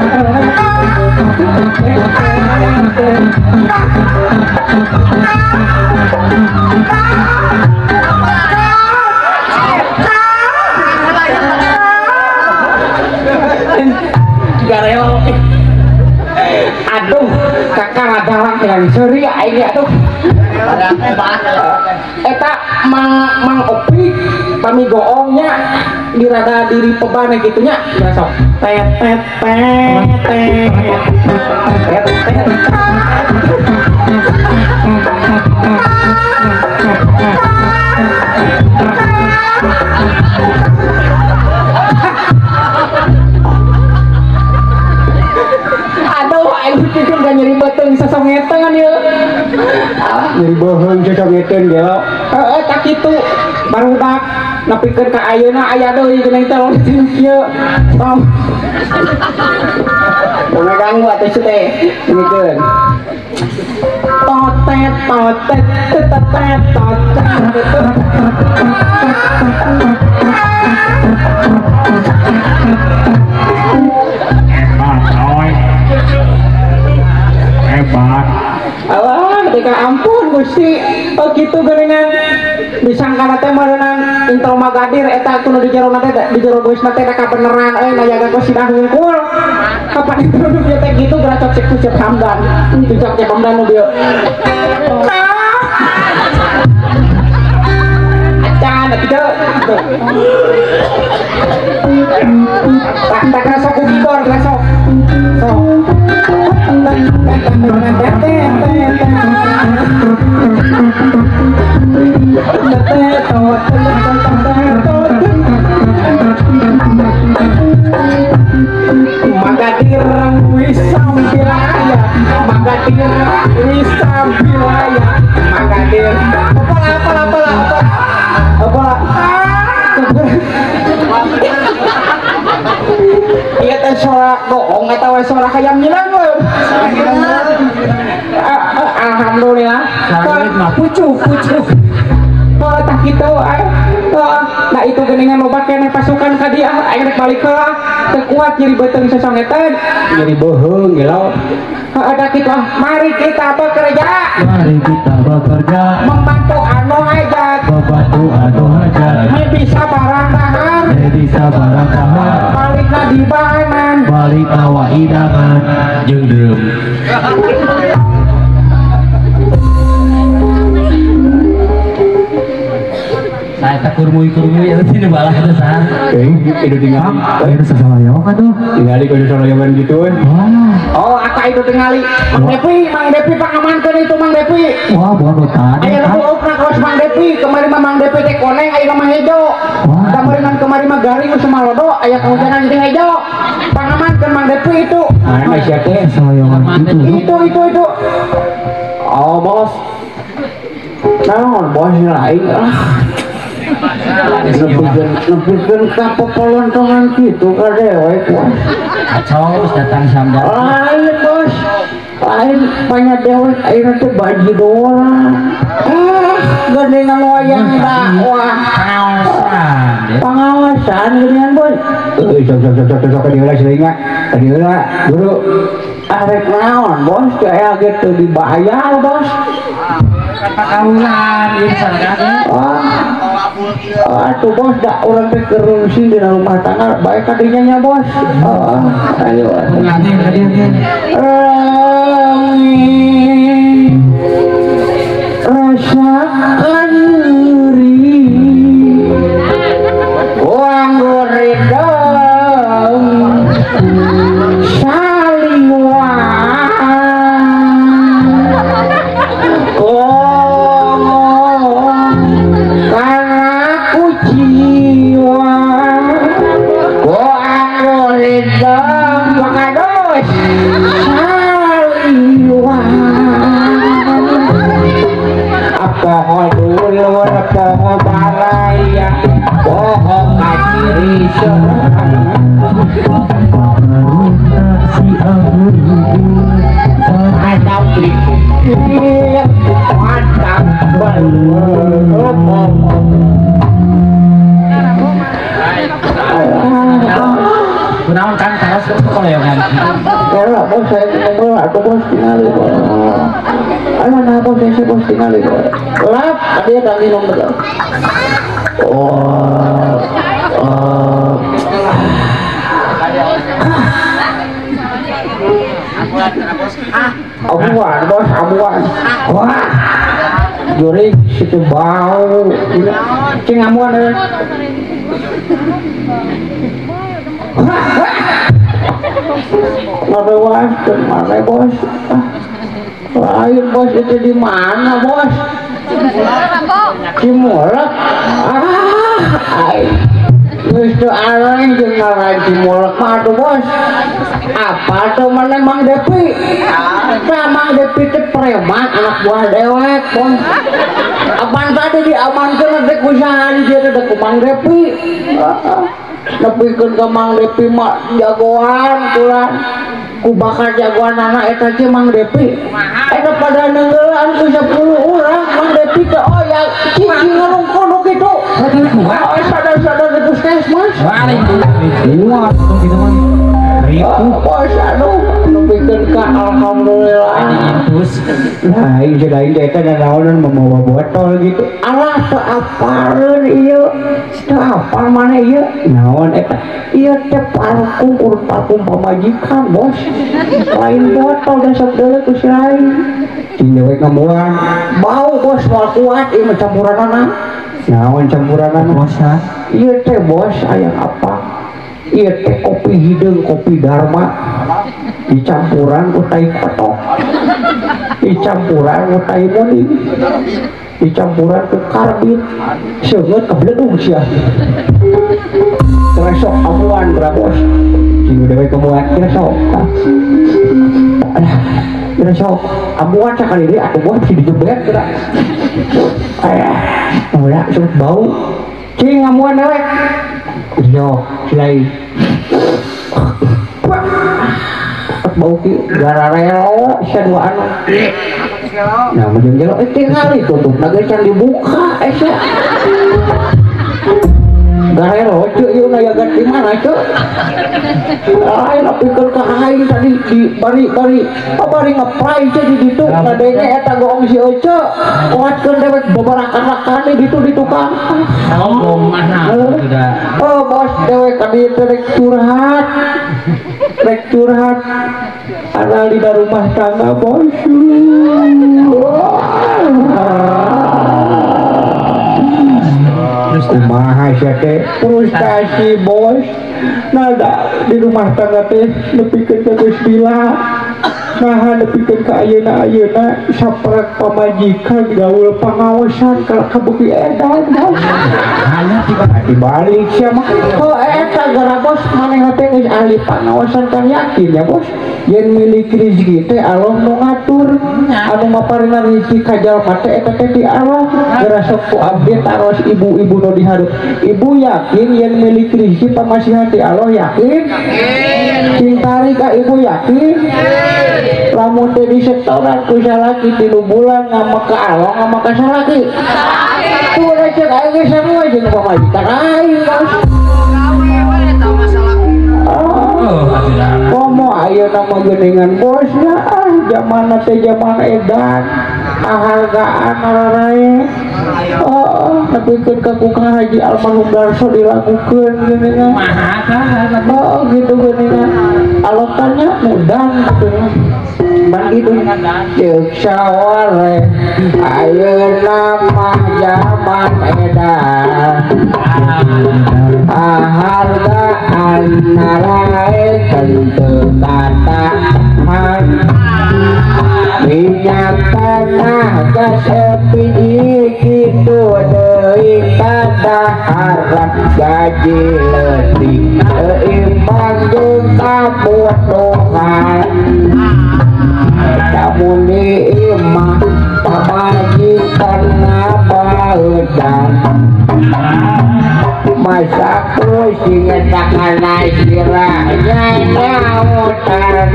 tet garelo. Aduh, kakak radalang yang seri aing aduh. Eta Mang Opi pami goongnya dirada diri peban gitu nya sok tet tet tet tet tet tet. Aduh, aing pikir gak nyeri beuteung sasongeteun ieu. Ah, nyeri beuheung sasongeteun gelo. Heeh, tak kitu. Barudak nepikeun ka ayeuna aya deui geuning teh kieu. Tong. Tong ganggu atuh teh. Nepikeun. Totet totet tetet totet. Gusti oh kitu geuningan disangkana teh meureunang intro magadir eta atuh nu di jero teh di jero geus teh da kabeneran euy nayaga qasidah hungkul kapan itu nu teh kitu geracot cek ku Cep Hamdan cek Cep Hamdan nu dieu acan kitu tak tak sok ku keyboard sok sok Magadir wis sambilaya, magadir wis sambilaya, magadir. Apalah apa. Iya teh suara goong atau suara hayam nyilang we. Alhamdulillah. Pucuk. Oh tah kitu nah itu geuningan loba keneh pasukan ka dieu aing rek balik heula teu kuat nyeri beuteung sosongetan nyeri beuheung gelo ada kitu mari kita bekerja membantu anu hajat bisa barang dahar balikna di bahanan balik mawa idaman jeung drum. Saya tak kurmui itu sini balas itu sah. Itu tinggal. Itu sasalayoan tuh. Tingali kudu sasalayoan gitu. Oh, aka itu tingali. Mang Depi pangamankeun itu Mang Depi. Wah, bodoh tadi. Aya nu upna kaos Mang Depi, kemarin mah Mang Depi teh koneng aya mah hejo. Kamarinan kemarin mah garing geus malodo aya kahujanan jeung hejo. Pangamankeun Mang Depi itu. Mana sia teh sasalayoan itu. Itu. Oh, bos. Naon bos lain ah. Nepikeun ka popolontongan kitu ka dewek bos. Kacau datang samdan. Lain bos. Lain banyak dewek ayeuna teh baji doang. Ah, geuningan wayang dakwah. Pangaosan. Pangaosan geuningan bos. Euy sok sok ka dieu heula seuing mah. Ka dieu heula guru. Arek naon bos aya ge teu dibayar bos. Pakaulan ieu sadar. Atuh bos dah urang teh kerungsi dina rumah tangga bae kadinya nya bos. Ayo. Rasakan nyeri wang goredong saling poho dulur poho balaya poho kaciri mantap mantap Kunaon kan terus koleongan. Kalau bos saya ngobrol atau bos tingali bos. Ayo nah bos saya bos tingali bos. Lap dia kami nomor. Oh. Abuan bos abuan. Wah. Jurik situ bau. Cing amuan euy. Mana bos? Lain bos itu di mana bos? Cimolek. Ah, geus teu areng jeung ngaran Cimolek mah atuh bos. Apa tuh mana Mang Depi? Nah, Mang Depi teh preman anak buah dewek bos. Apaan tadi diamankeun teh ku saha di dieu teh ku Mang Depi. Nepikeun ka Mang Depi mah jagoan kulan ku bakal jagoan anak eta teh Mang Depi eta pada neunggelan ku 10 urang Mang Depi teh oh ya cicing ngarungkun nu kitu oh sadar-sadar di puskesmas kuat gitu mah bos aduh nepikeun nepikeun ka alhamdulillah. Nah, ieu lain teh eta naonan mamawa botol gitu. Alah teu apaleun ieu. Teu apal maneh ieu. Naon eta? Ieu teh parfum urut parfum pamajikan, bos. Lain botol da sok deuleu ku si lain. Cing we ngamuan. Bau bos moal kuat ieu mah campuranana. Naon campuranana? Bos. Ieu teh bos aya apa? Ieu teh kopi hideung, kopi Dharma dicampuran ku tai kotok, dicampuran ku tai munding, dicampuran ku karbit, seungeut kebeledung sia. Teresok amuan bra bos. Cing dewe kemuan teresok. Alah, teresok amuan sakali deui atuh bos si dijebret geura. Ayah, ulah seungeut bau. Cing amuan dewek. Yo, silai. Bau ki gararelo sia dua anu. Nah, mujung gelo tingali tutup na geus can dibuka sia. Garelo ceu ieu na yagat di mana ceu? Lain pikeun ka aing tadi di bari-bari bari ngepray ceu di ditu ngadenge eta goong si Ece. Kuatkeun dewek babarakan-rakan di ditu di tukang. Oh, mana sudah. Oh, bos dewek ka dieu teh rek curhat. Rek curhat anal di rumah tangga bos. Kumaha sia teh frustasi bos. Nah di rumah tangga teh nepikeun ka geus bila. Nah nepikeun ka ayeuna-ayeuna saprak pamajikan gaul pangaosan ka kabeuki edan bos. Dibalik sia mah. Oh eta gara bos maneh teh geus ahli pangaosan kan yakin ya bos. Yen milik rezeki teh Allah nu ngatur. Anu maparina rezeki ka jalma teh eta teh di Allah. Geura sok ku abdi taros ibu-ibu nu dihareup. Ibu yakin yen milik rezeki pamasihan ti Allah yakin? Yakin. Cing tarik ka ibu yakin? Yakin. Lamun teh disetoran ku salaki 3 bulan ngambek ka Allah ngambek ka salaki. Tuh cek aing geus sarua jeung pamajikan aing bos. Komo ayeuna mah geuningan bos lah ah jamanna teh jaman edan ahargaan ararae. Oh, nepikeun ka ku Kang Haji almarhum Darso dilakukeun geuningan. Oh, gitu geuningan. Alokannya mudan gitu. Man gitu ceuk saware ayeuna mah jaman edan. Ahargaan narae teu katahan. Minyak tanah gas LPG kitu deui kadaharan gaji leutik teu imbang jeung kabutuhan. Lamun di imah pamajikan ngabaeudan. Masa pusing eta kana sirahnya nyautan.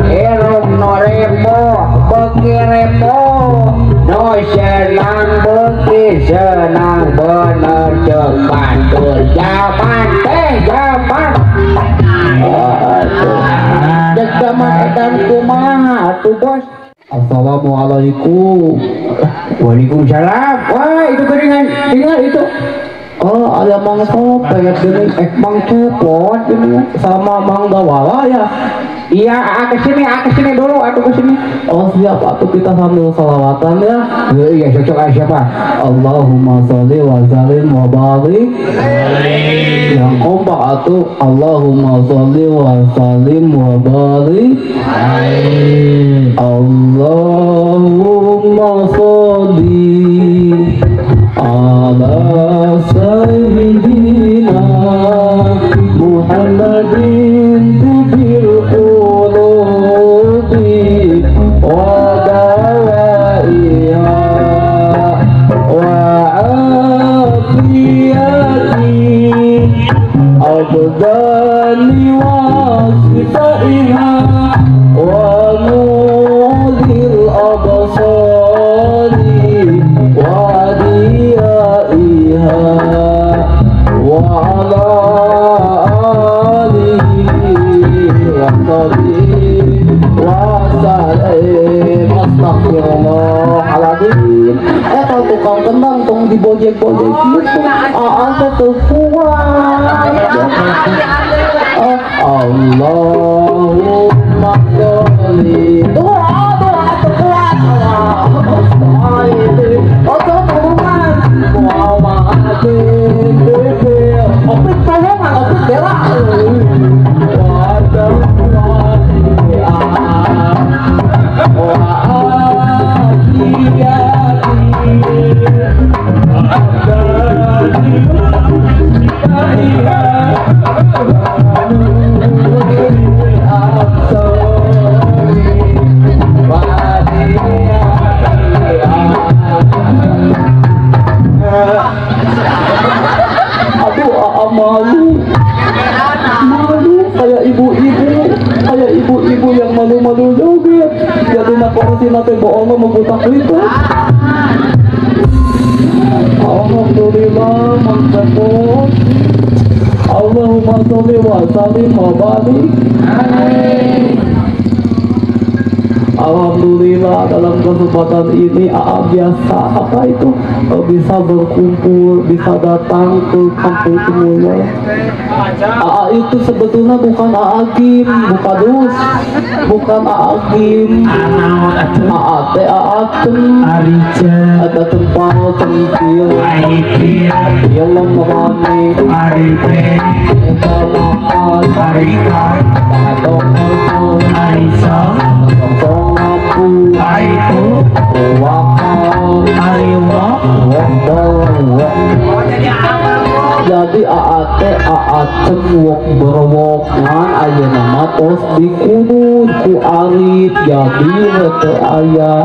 Hirup no rebo beuki rebo no senang beuki senang bener ceuk batur jaman teh jaman. Cek jaman edan kumaha atuh bos. Assalamualaikum. Waalaikumsalam. Wah itu keringan tinggal itu. Oh ada Mang Sopet gini, Mang Cepot gini sama Mang Dawala ya. Iya, kesini dulu, aku kesini. Oh siap, atuh kita sambil salawatan ya. Iya, cocok aja siapa? Allahumma sholli wa sallim wa barik. Yang kompak atuh Allahumma sholli wa sallim wa barik. Allahumma sholli ala sayyidina Muhammadin tibil qulubi wa dawaiha wa afiyati abdani wa sifaiha wa nuril absari wa diyaiha tukang kendang tong dibojek-bojek gitu. Aa teh teu kuat. Allahumma sholli. Doa doa teu kuat. Ojo tulungan. Opik tolongan, opik bela. Aduh, malu, malu kayak ibu-ibu yang malu-malu joget. Jadi nak kursi nanti bohong membutak itu. Alhamdulillah, mantap. Allahumma sholli wa sallim wa barik. Alhamdulillah dalam kesempatan ini AA biasa apa itu bisa berkumpul, bisa datang ke kampung Cimulya. AA itu sebetulnya bukan AA Gim, bukan dus, bukan AA Gim, AA teh AA Tem, ada tempat sempil, film rame, kita makan, atau jadi AAT AAC wok berwok ngan ayeuna mah tos dikurut ku arit jadi teu aya.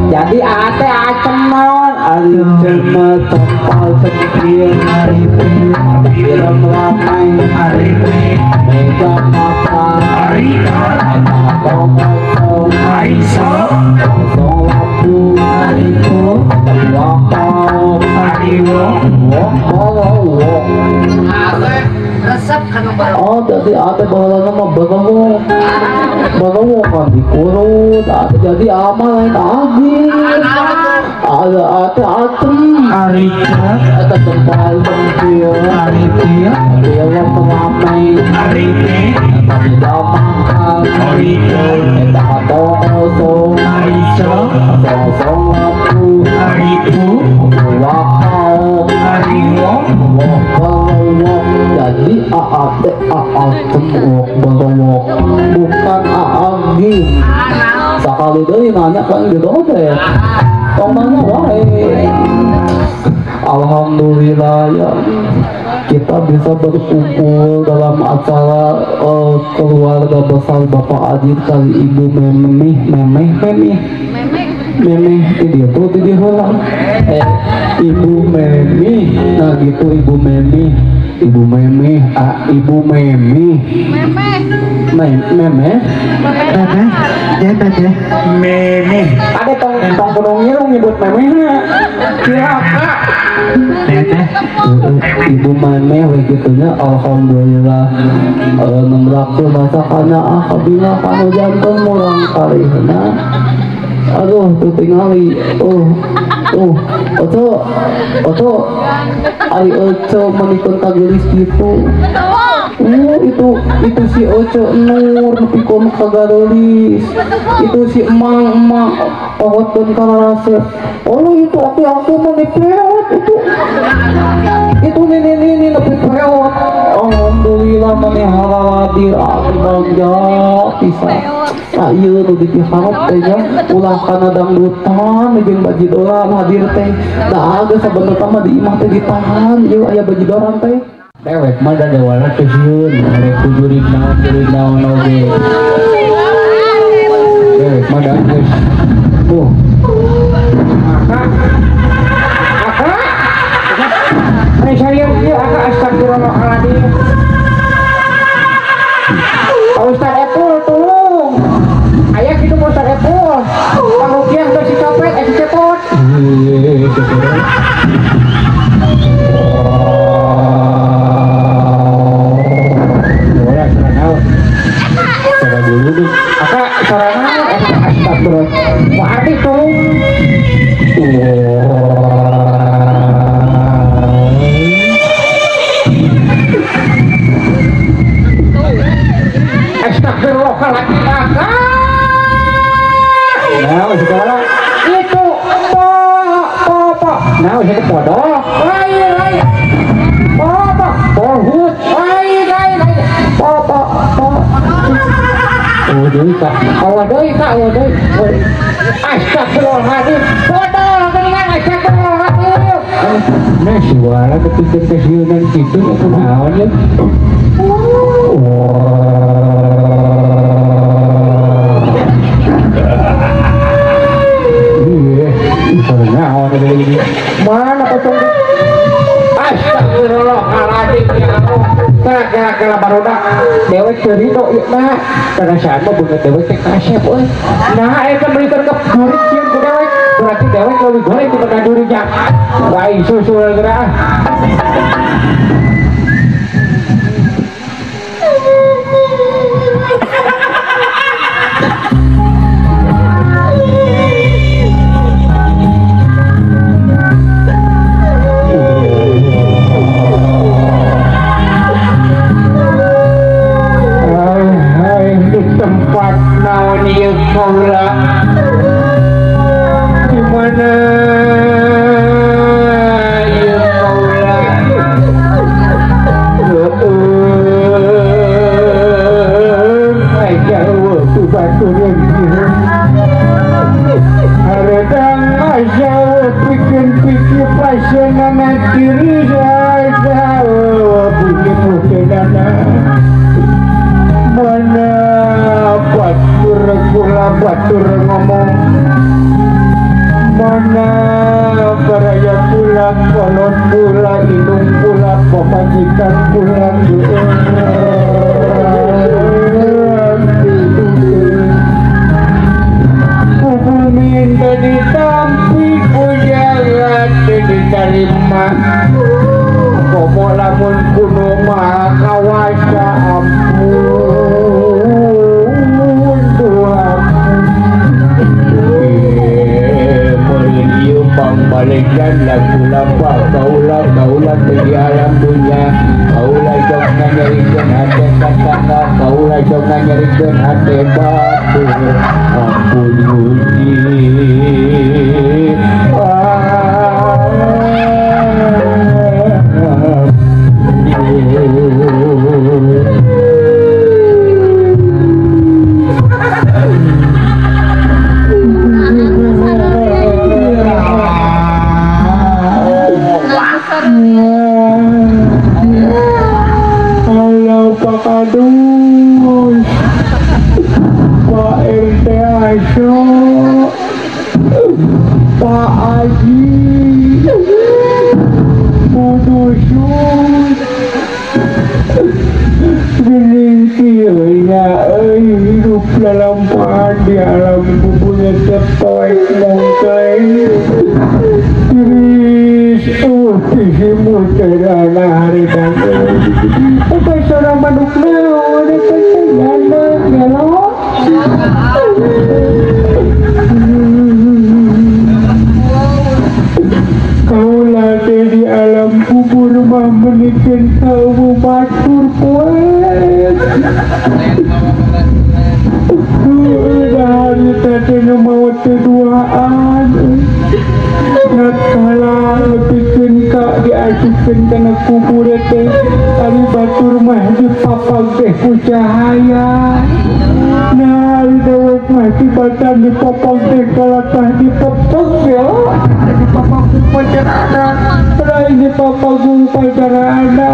Jadi AAT acem naon arit mah tempal sempil film ramai meja makan Oh, jadi ate baheulana mah berewok. Berewok kan dikurut, ate jadi amal lain agi. Ada ate atem, eta tempal sempil, film ramai, eta meja makan, eta kosong, kosong lapu, wakau, wok. Jadi AAT AAT wok berwok bukan AAG. Sakali deui nanya kan gitu teh. Tong nanya wae. Alhamdulillah ya kita bisa berkumpul dalam acara keluarga besar Bapak Adit kali Ibu Memeh Memeh Memeh Memeh di dia tuh di heula. Ibu Memih, nah gitu Ibu Memih, Ibu Memih, ah Ibu Memih, Memeh, Memeh, Memeh, ya Teteh, Memeh. Ada tong tong kudu ngilu nyebut Memehna, cilaka. Teteh, Ibu Memeh we gitunya, alhamdulillah. Nembrakeun masakanna ah kabina kanu janten murang kalihna. Aduh, tuh tingali, oto, oto, ari oco menikun kagelis gitu. Itu si Oco Nur nepikon kagarelis. Itu si emang emang ohotkeun ka rasep. Oh itu aku meni peot itu nini nepi peot. Alhamdulillah maneh harawadir atuh bagja pisan. Ah ieu nu dipiharep teh nya ulah kana dangdutan jeung bajidoran hadir teh. Da geus sabenerna mah di imah teh ditahan ieu aya bajidoran teh. Dewek mah da dewana teh sieun rek kujurig naon oge. Dewek mah da geus. Tuh. Aka. Aka. Meni sayang ieu aka astagfirullahaladzim. Pak Ustad Epul tolong. Aya kitu Pak Ustad Epul. Pangrukiah teh si copet si cepot. Aka sarana astagfirullah. Pak Ardi tolong. deui ka. Awa deui ka, awa deui. Astagfirullahaladzim. Bodoh geuningan astagfirullahaladzim. Nah suara kepikeun kasieunan kitu kunaon ya. Mana pocong? Astagfirullahaladzim ya Allah. Kira-kira barudak dewek teu ridho ieu mah. Karasaan mah beungeut dewek teh kasep euy. Nah eta meulikeun ke jurig sieun ku dewek. Berarti dewek leuwih goreng dibanding jurignya. Baik susul geura. Tempat naon ieu kaula di mana ieu kaula heueuh jauh ku batureun hareudang jauh pikeun pikir paseunana diri jauh pikeun mana batur kula batur ngomong mana baraya kula kolot kula indung kula pamajikan kula kubumin ditampi ku jalan diterima komo lamun kuno maha kawasa ampun Tuhan. Ieu pambalikan lagu lapah kaula kaula di alam dunia kaula jog nganyarikeun hate katangga kaula jog nganyarikeun hate batur ampun Gusti. Halo Pak Kadus, Pak RT Aso, Pak Aji, Bu Dusun, gening kieu nya euy hidup lalampahan di alam kubunya tepoek mongkleng. Tiris tisimu teh hari dan eta suara manuk naon eta teh gana gelo. Kaula teh di alam kubur mah menikeun kaum batur poe. Udah teh nu maot teh duaan. Natkala lebihkeun ka diasupkeun kana kubur teh ari batur mah dipapag teh ku cahaya. Nah ari dewek mah tibatan dipapag teh kalatah dipapag ya. Dipapag ku pacarana, rai dipapag ku pacarana.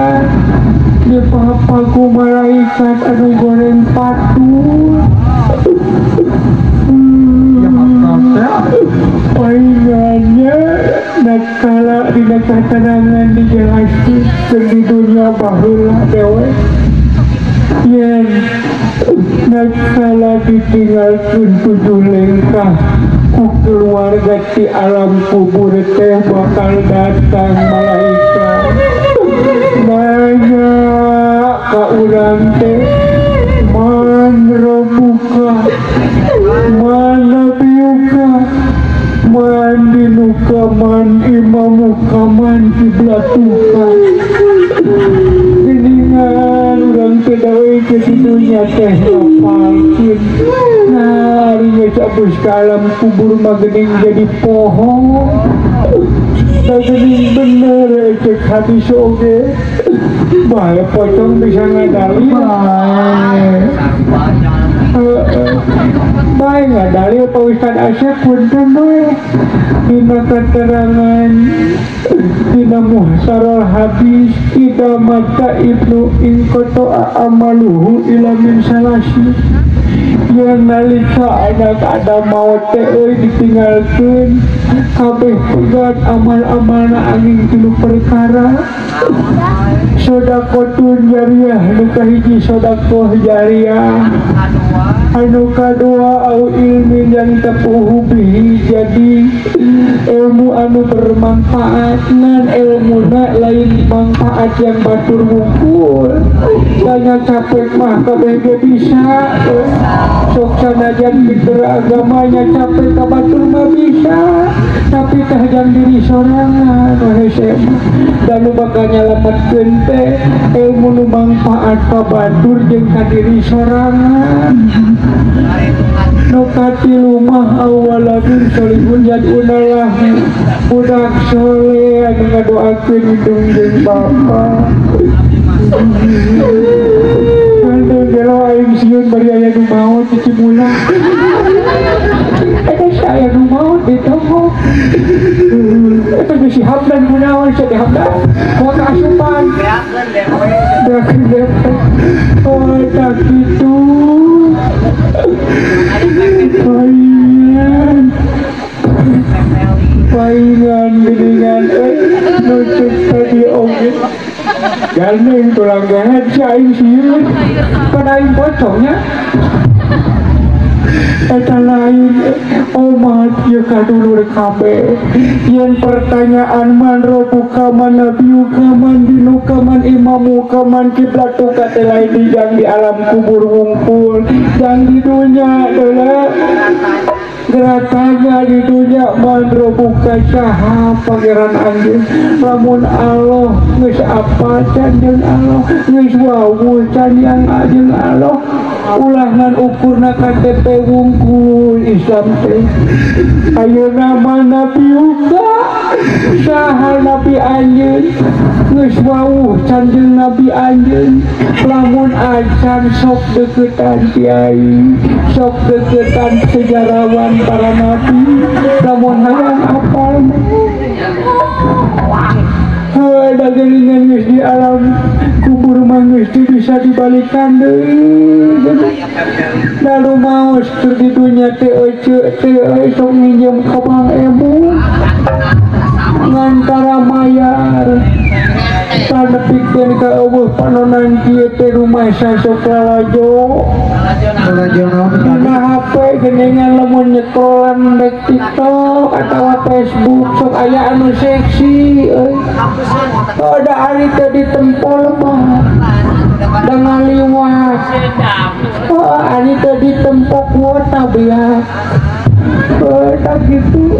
Dipapag ku malaikat anu goreng patur. Palingannya natkala dina katanangan dijelaskeun di dunia baheula dewek yen natkala ditinggalkeun tujuh lengkah ku keluarga ti alam kubur teh bakal datang malaikat nanya ka urang teh man robuka man nabiyuka man dinuka man imamuka man kiblatuka. Geningan urang teh dawe ke dunya teh ngapalkeun. Nah ari geus abus ka alam kubur mah geuning jadi poho. Da geuning bener cek hadis oge. Bae pocong bisa ngadalil. Bae ngadalil Pak Ustad Asep punten we dina keterangan dina muhsarul hadis ida mata ibnu inqata amaluhu ila min salasi yang nalika anak ada maut teh euy ditinggalkeun kabeh pegat amal-amalna angin tilu perkara sedekahun jariah nu kahiji sedekah jariah anu kadua au ilmi yang tepuhu bihi jadi ilmu anu bermanfaat nan ilmuna lain manfaat yang batur ngumpul banyak capek mah kabeh ge bisa sok sanajan pinter agamanya capek ka batur mah bisa tapi teh jang diri sorangan hese dan nu bakal nyalametkeun teh ilmu nu manfaat ka batur jeung ka diri sorangan nu katilu mah awaladun solihun yad'unalah budak soleh anu ngadoakeun indung jeung bapa. Anu gelo aing sieun bari aya nu maot di Cimulang. Eta aya nu maot di tongok. Eta geus si Hamdan kunaon sia teh Hamdan. Moal kaasupan. Beakeun dewe. Oh tak kitu. Paingan. Paingan geuningan nucuk tadi oge. Gandeng tulang gehet si aing sieun. Pan aing pocongnya. Eta lain omat ieu ka dulur kabeh. Yen pertanyaan man robuka man nabiyuka man dinuka man imamuka man kiblatuka teh lain di jang di alam kubur wungkul jang di dunya deuleu. Geratanya di dunya man robuka saha pangeran anjeun lamun Allah geus apa can jeung Allah geus wawuh can yang jeung Allah ulah ngan ukurna KTP wungkul Islam teh ayeuna mah nabiuka saha nabi anjeun geus wawuh can jeung nabi anjeun lamun acan sok deukeutan kiai sok deukeutan sejarawan para nabi lamun hayang apal heuh da geuningan geus di alam kubur mah geus teu bisa dibalikan deui. Lalu maos keur di dunya teh eceu teh sok nginjem ka Bang Ebu ngantara mayar tanepikeun ka eueuh panonan kieu teh rumah sok lalajo dina HP geuningan lamun nyekrolan rek TikTok atawa Facebook sok aya anu seksi euy. Oh da ari teh ditempol mah da ngaliwat. Oh ari teh ditempok kuota beak. Oh tak kitu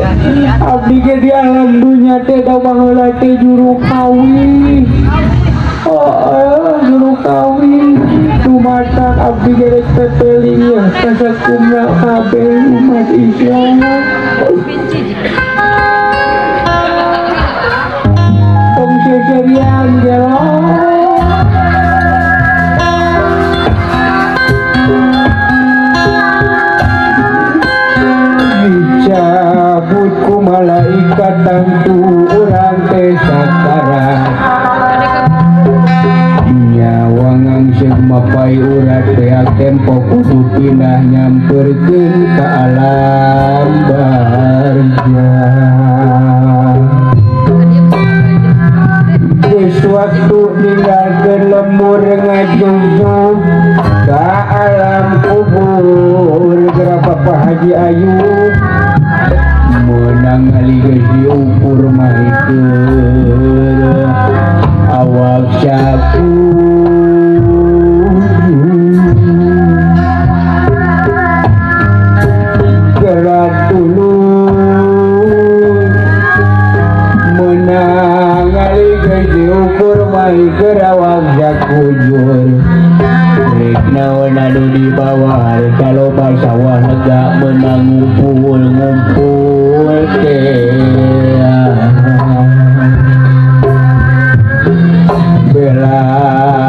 abdi ge di alam dunya teh da baheula teh juru kawin. Oh juru kawin dumatak abdi ge rek pepeling yeuh kasakumna kabeh umat Islam. Tong seserian gelo. Dicabut ku malaikat tangtu urang teh sakarat. Nyawa ngangseuh mapai urat beak tempo kudu pindah nyamperkeun ka alam barzah. Geus waktu ninggalkeun lembur ngajugjug ka alam kubur geura Bapak Haji Ayub meunang ngali geus diukur mah keur awak saku gerak tulung meunang ngali geus diukur mah keur awak sakujur rek naon anu dibawa kaloba sawah lega meunang ngumpul-ngumpul teh belaan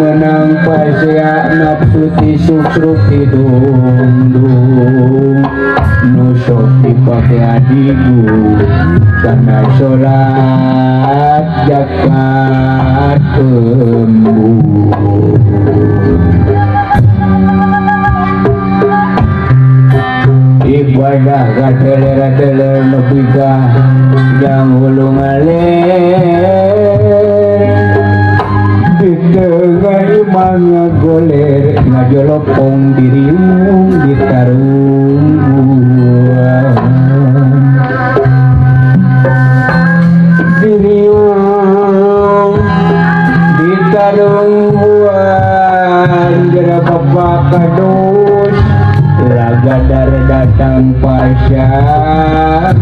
menang pasea nafsu ti sukses. Jakat jakat embun ibadah kateler-teler nepi ka jang hulu ngaler di tengah imah ngagoler ngajolopong diriung ditarungguan diriung ditarungguan geura bapak kadus lagadar datang pasaran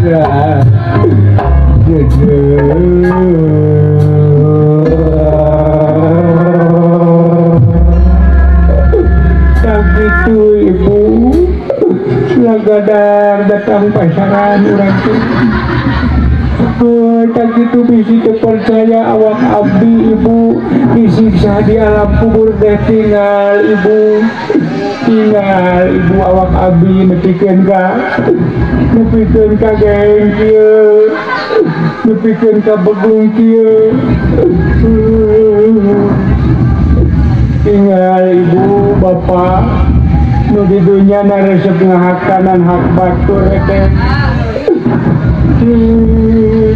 sakitu ibu lagadar datang pasaran urang teh. Tak itu bisi terpercaya awak abdi ibu disiksa di alam kubur teh tinggal ibu awak abdi nepikeun ka geng kieu nepikeun ka begung kieu tinggal ibu bapak nu di dunya naresep ngahakanan hak batur teh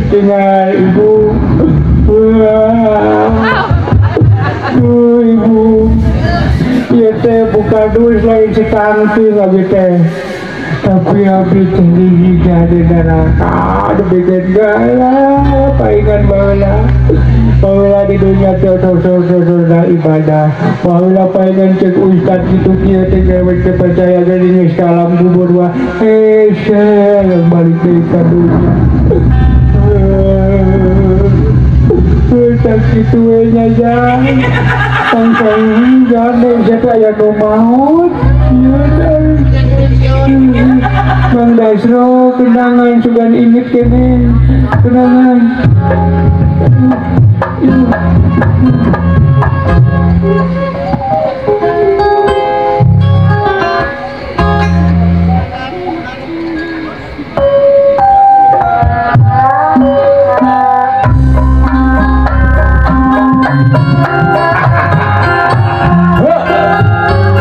tinggal ibu. Ibu ieu teh buka dus lain setangti lagi teh tapi abdi teh dijiga di neraka demikian gala paingan baheula di dunya teh tos ibadah baheula paingan cek ustad kitu kieu teh gawe teh percaya geuning geus ka alam kubur wah yang balik deui ka dunya. Tak kitu we nya jang tangkang gandeng siapa aya nu maot ieu teh Bang Dasro kenangan sugan inget kene kenangan.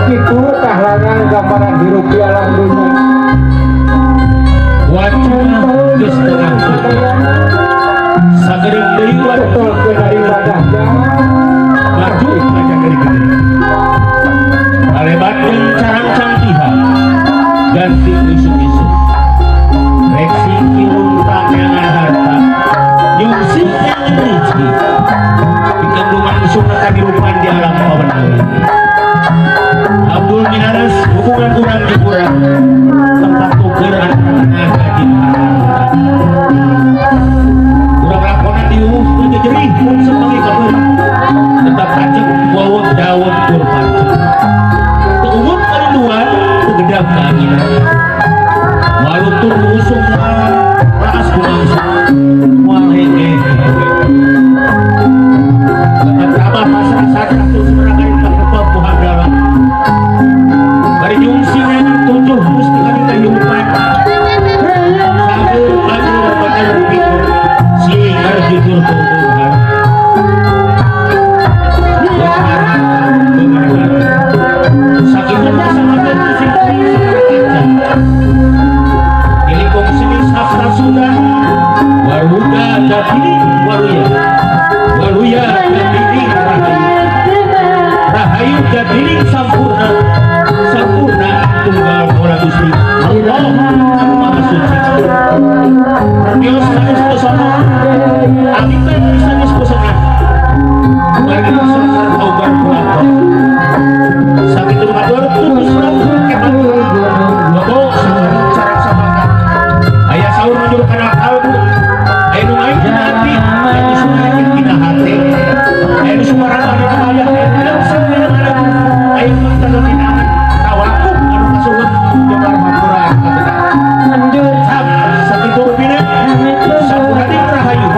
Itu kahlangan gambaran hirup di alam dunia. Wacana geus tengah sagedeung deui betul kena ibadahnya maju ngajageri-geri alebat jeung carangcang pihak ganti isuk-isuk rek singkirung tangan harta nyungsing nyangan rezeki pikeun lumangsung kadirupan di alam pawenang. Abdul Minaras hubungan kurang di kurang tempat tuker antara tenaga di kurang lakonan diuh jerih pun sebagai kabar tetap kacek wawang daun tur pacek keumut kerinduan kegedap keinginan walutur usung ras kumangsa mual hege tetap tabah pasrah sadrah tu semerangkai tetap muhadalah bari jungsi ngan tujuh musti kami kayupan sabu maju bener pikir singar jujur tuhan sakit sama sini sastra sudah waruda jatini waruya waruya jatini rahayu rahayu jatini sampurna sampurna tunggal ora Gusti Allah anu Maha Suci. Dios sanes pesona abdi teh sanes pesona warga sasar ogar kulakon sakitu matur putus kemat bobo cara sabakan aya saur nunjuk kana kalbu aya nu main dina hati aya nu sumarang dina hati aya nu sumarang anu aya aya nu dina tawakum anu kasuhun jembar hampura kabenar sakitu rupina sampurna rahayu.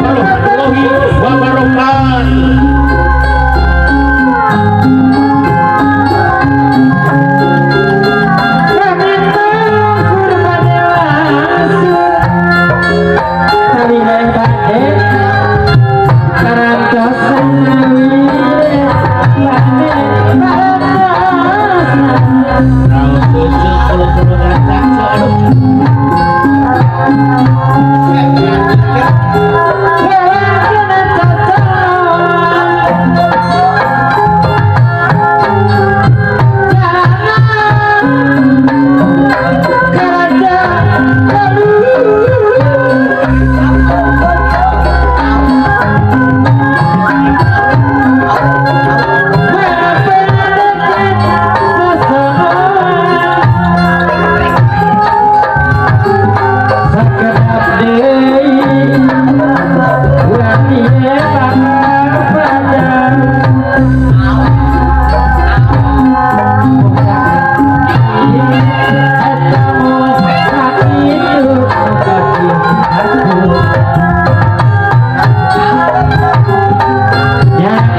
warahmatullahi wabarakatuh.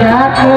Aku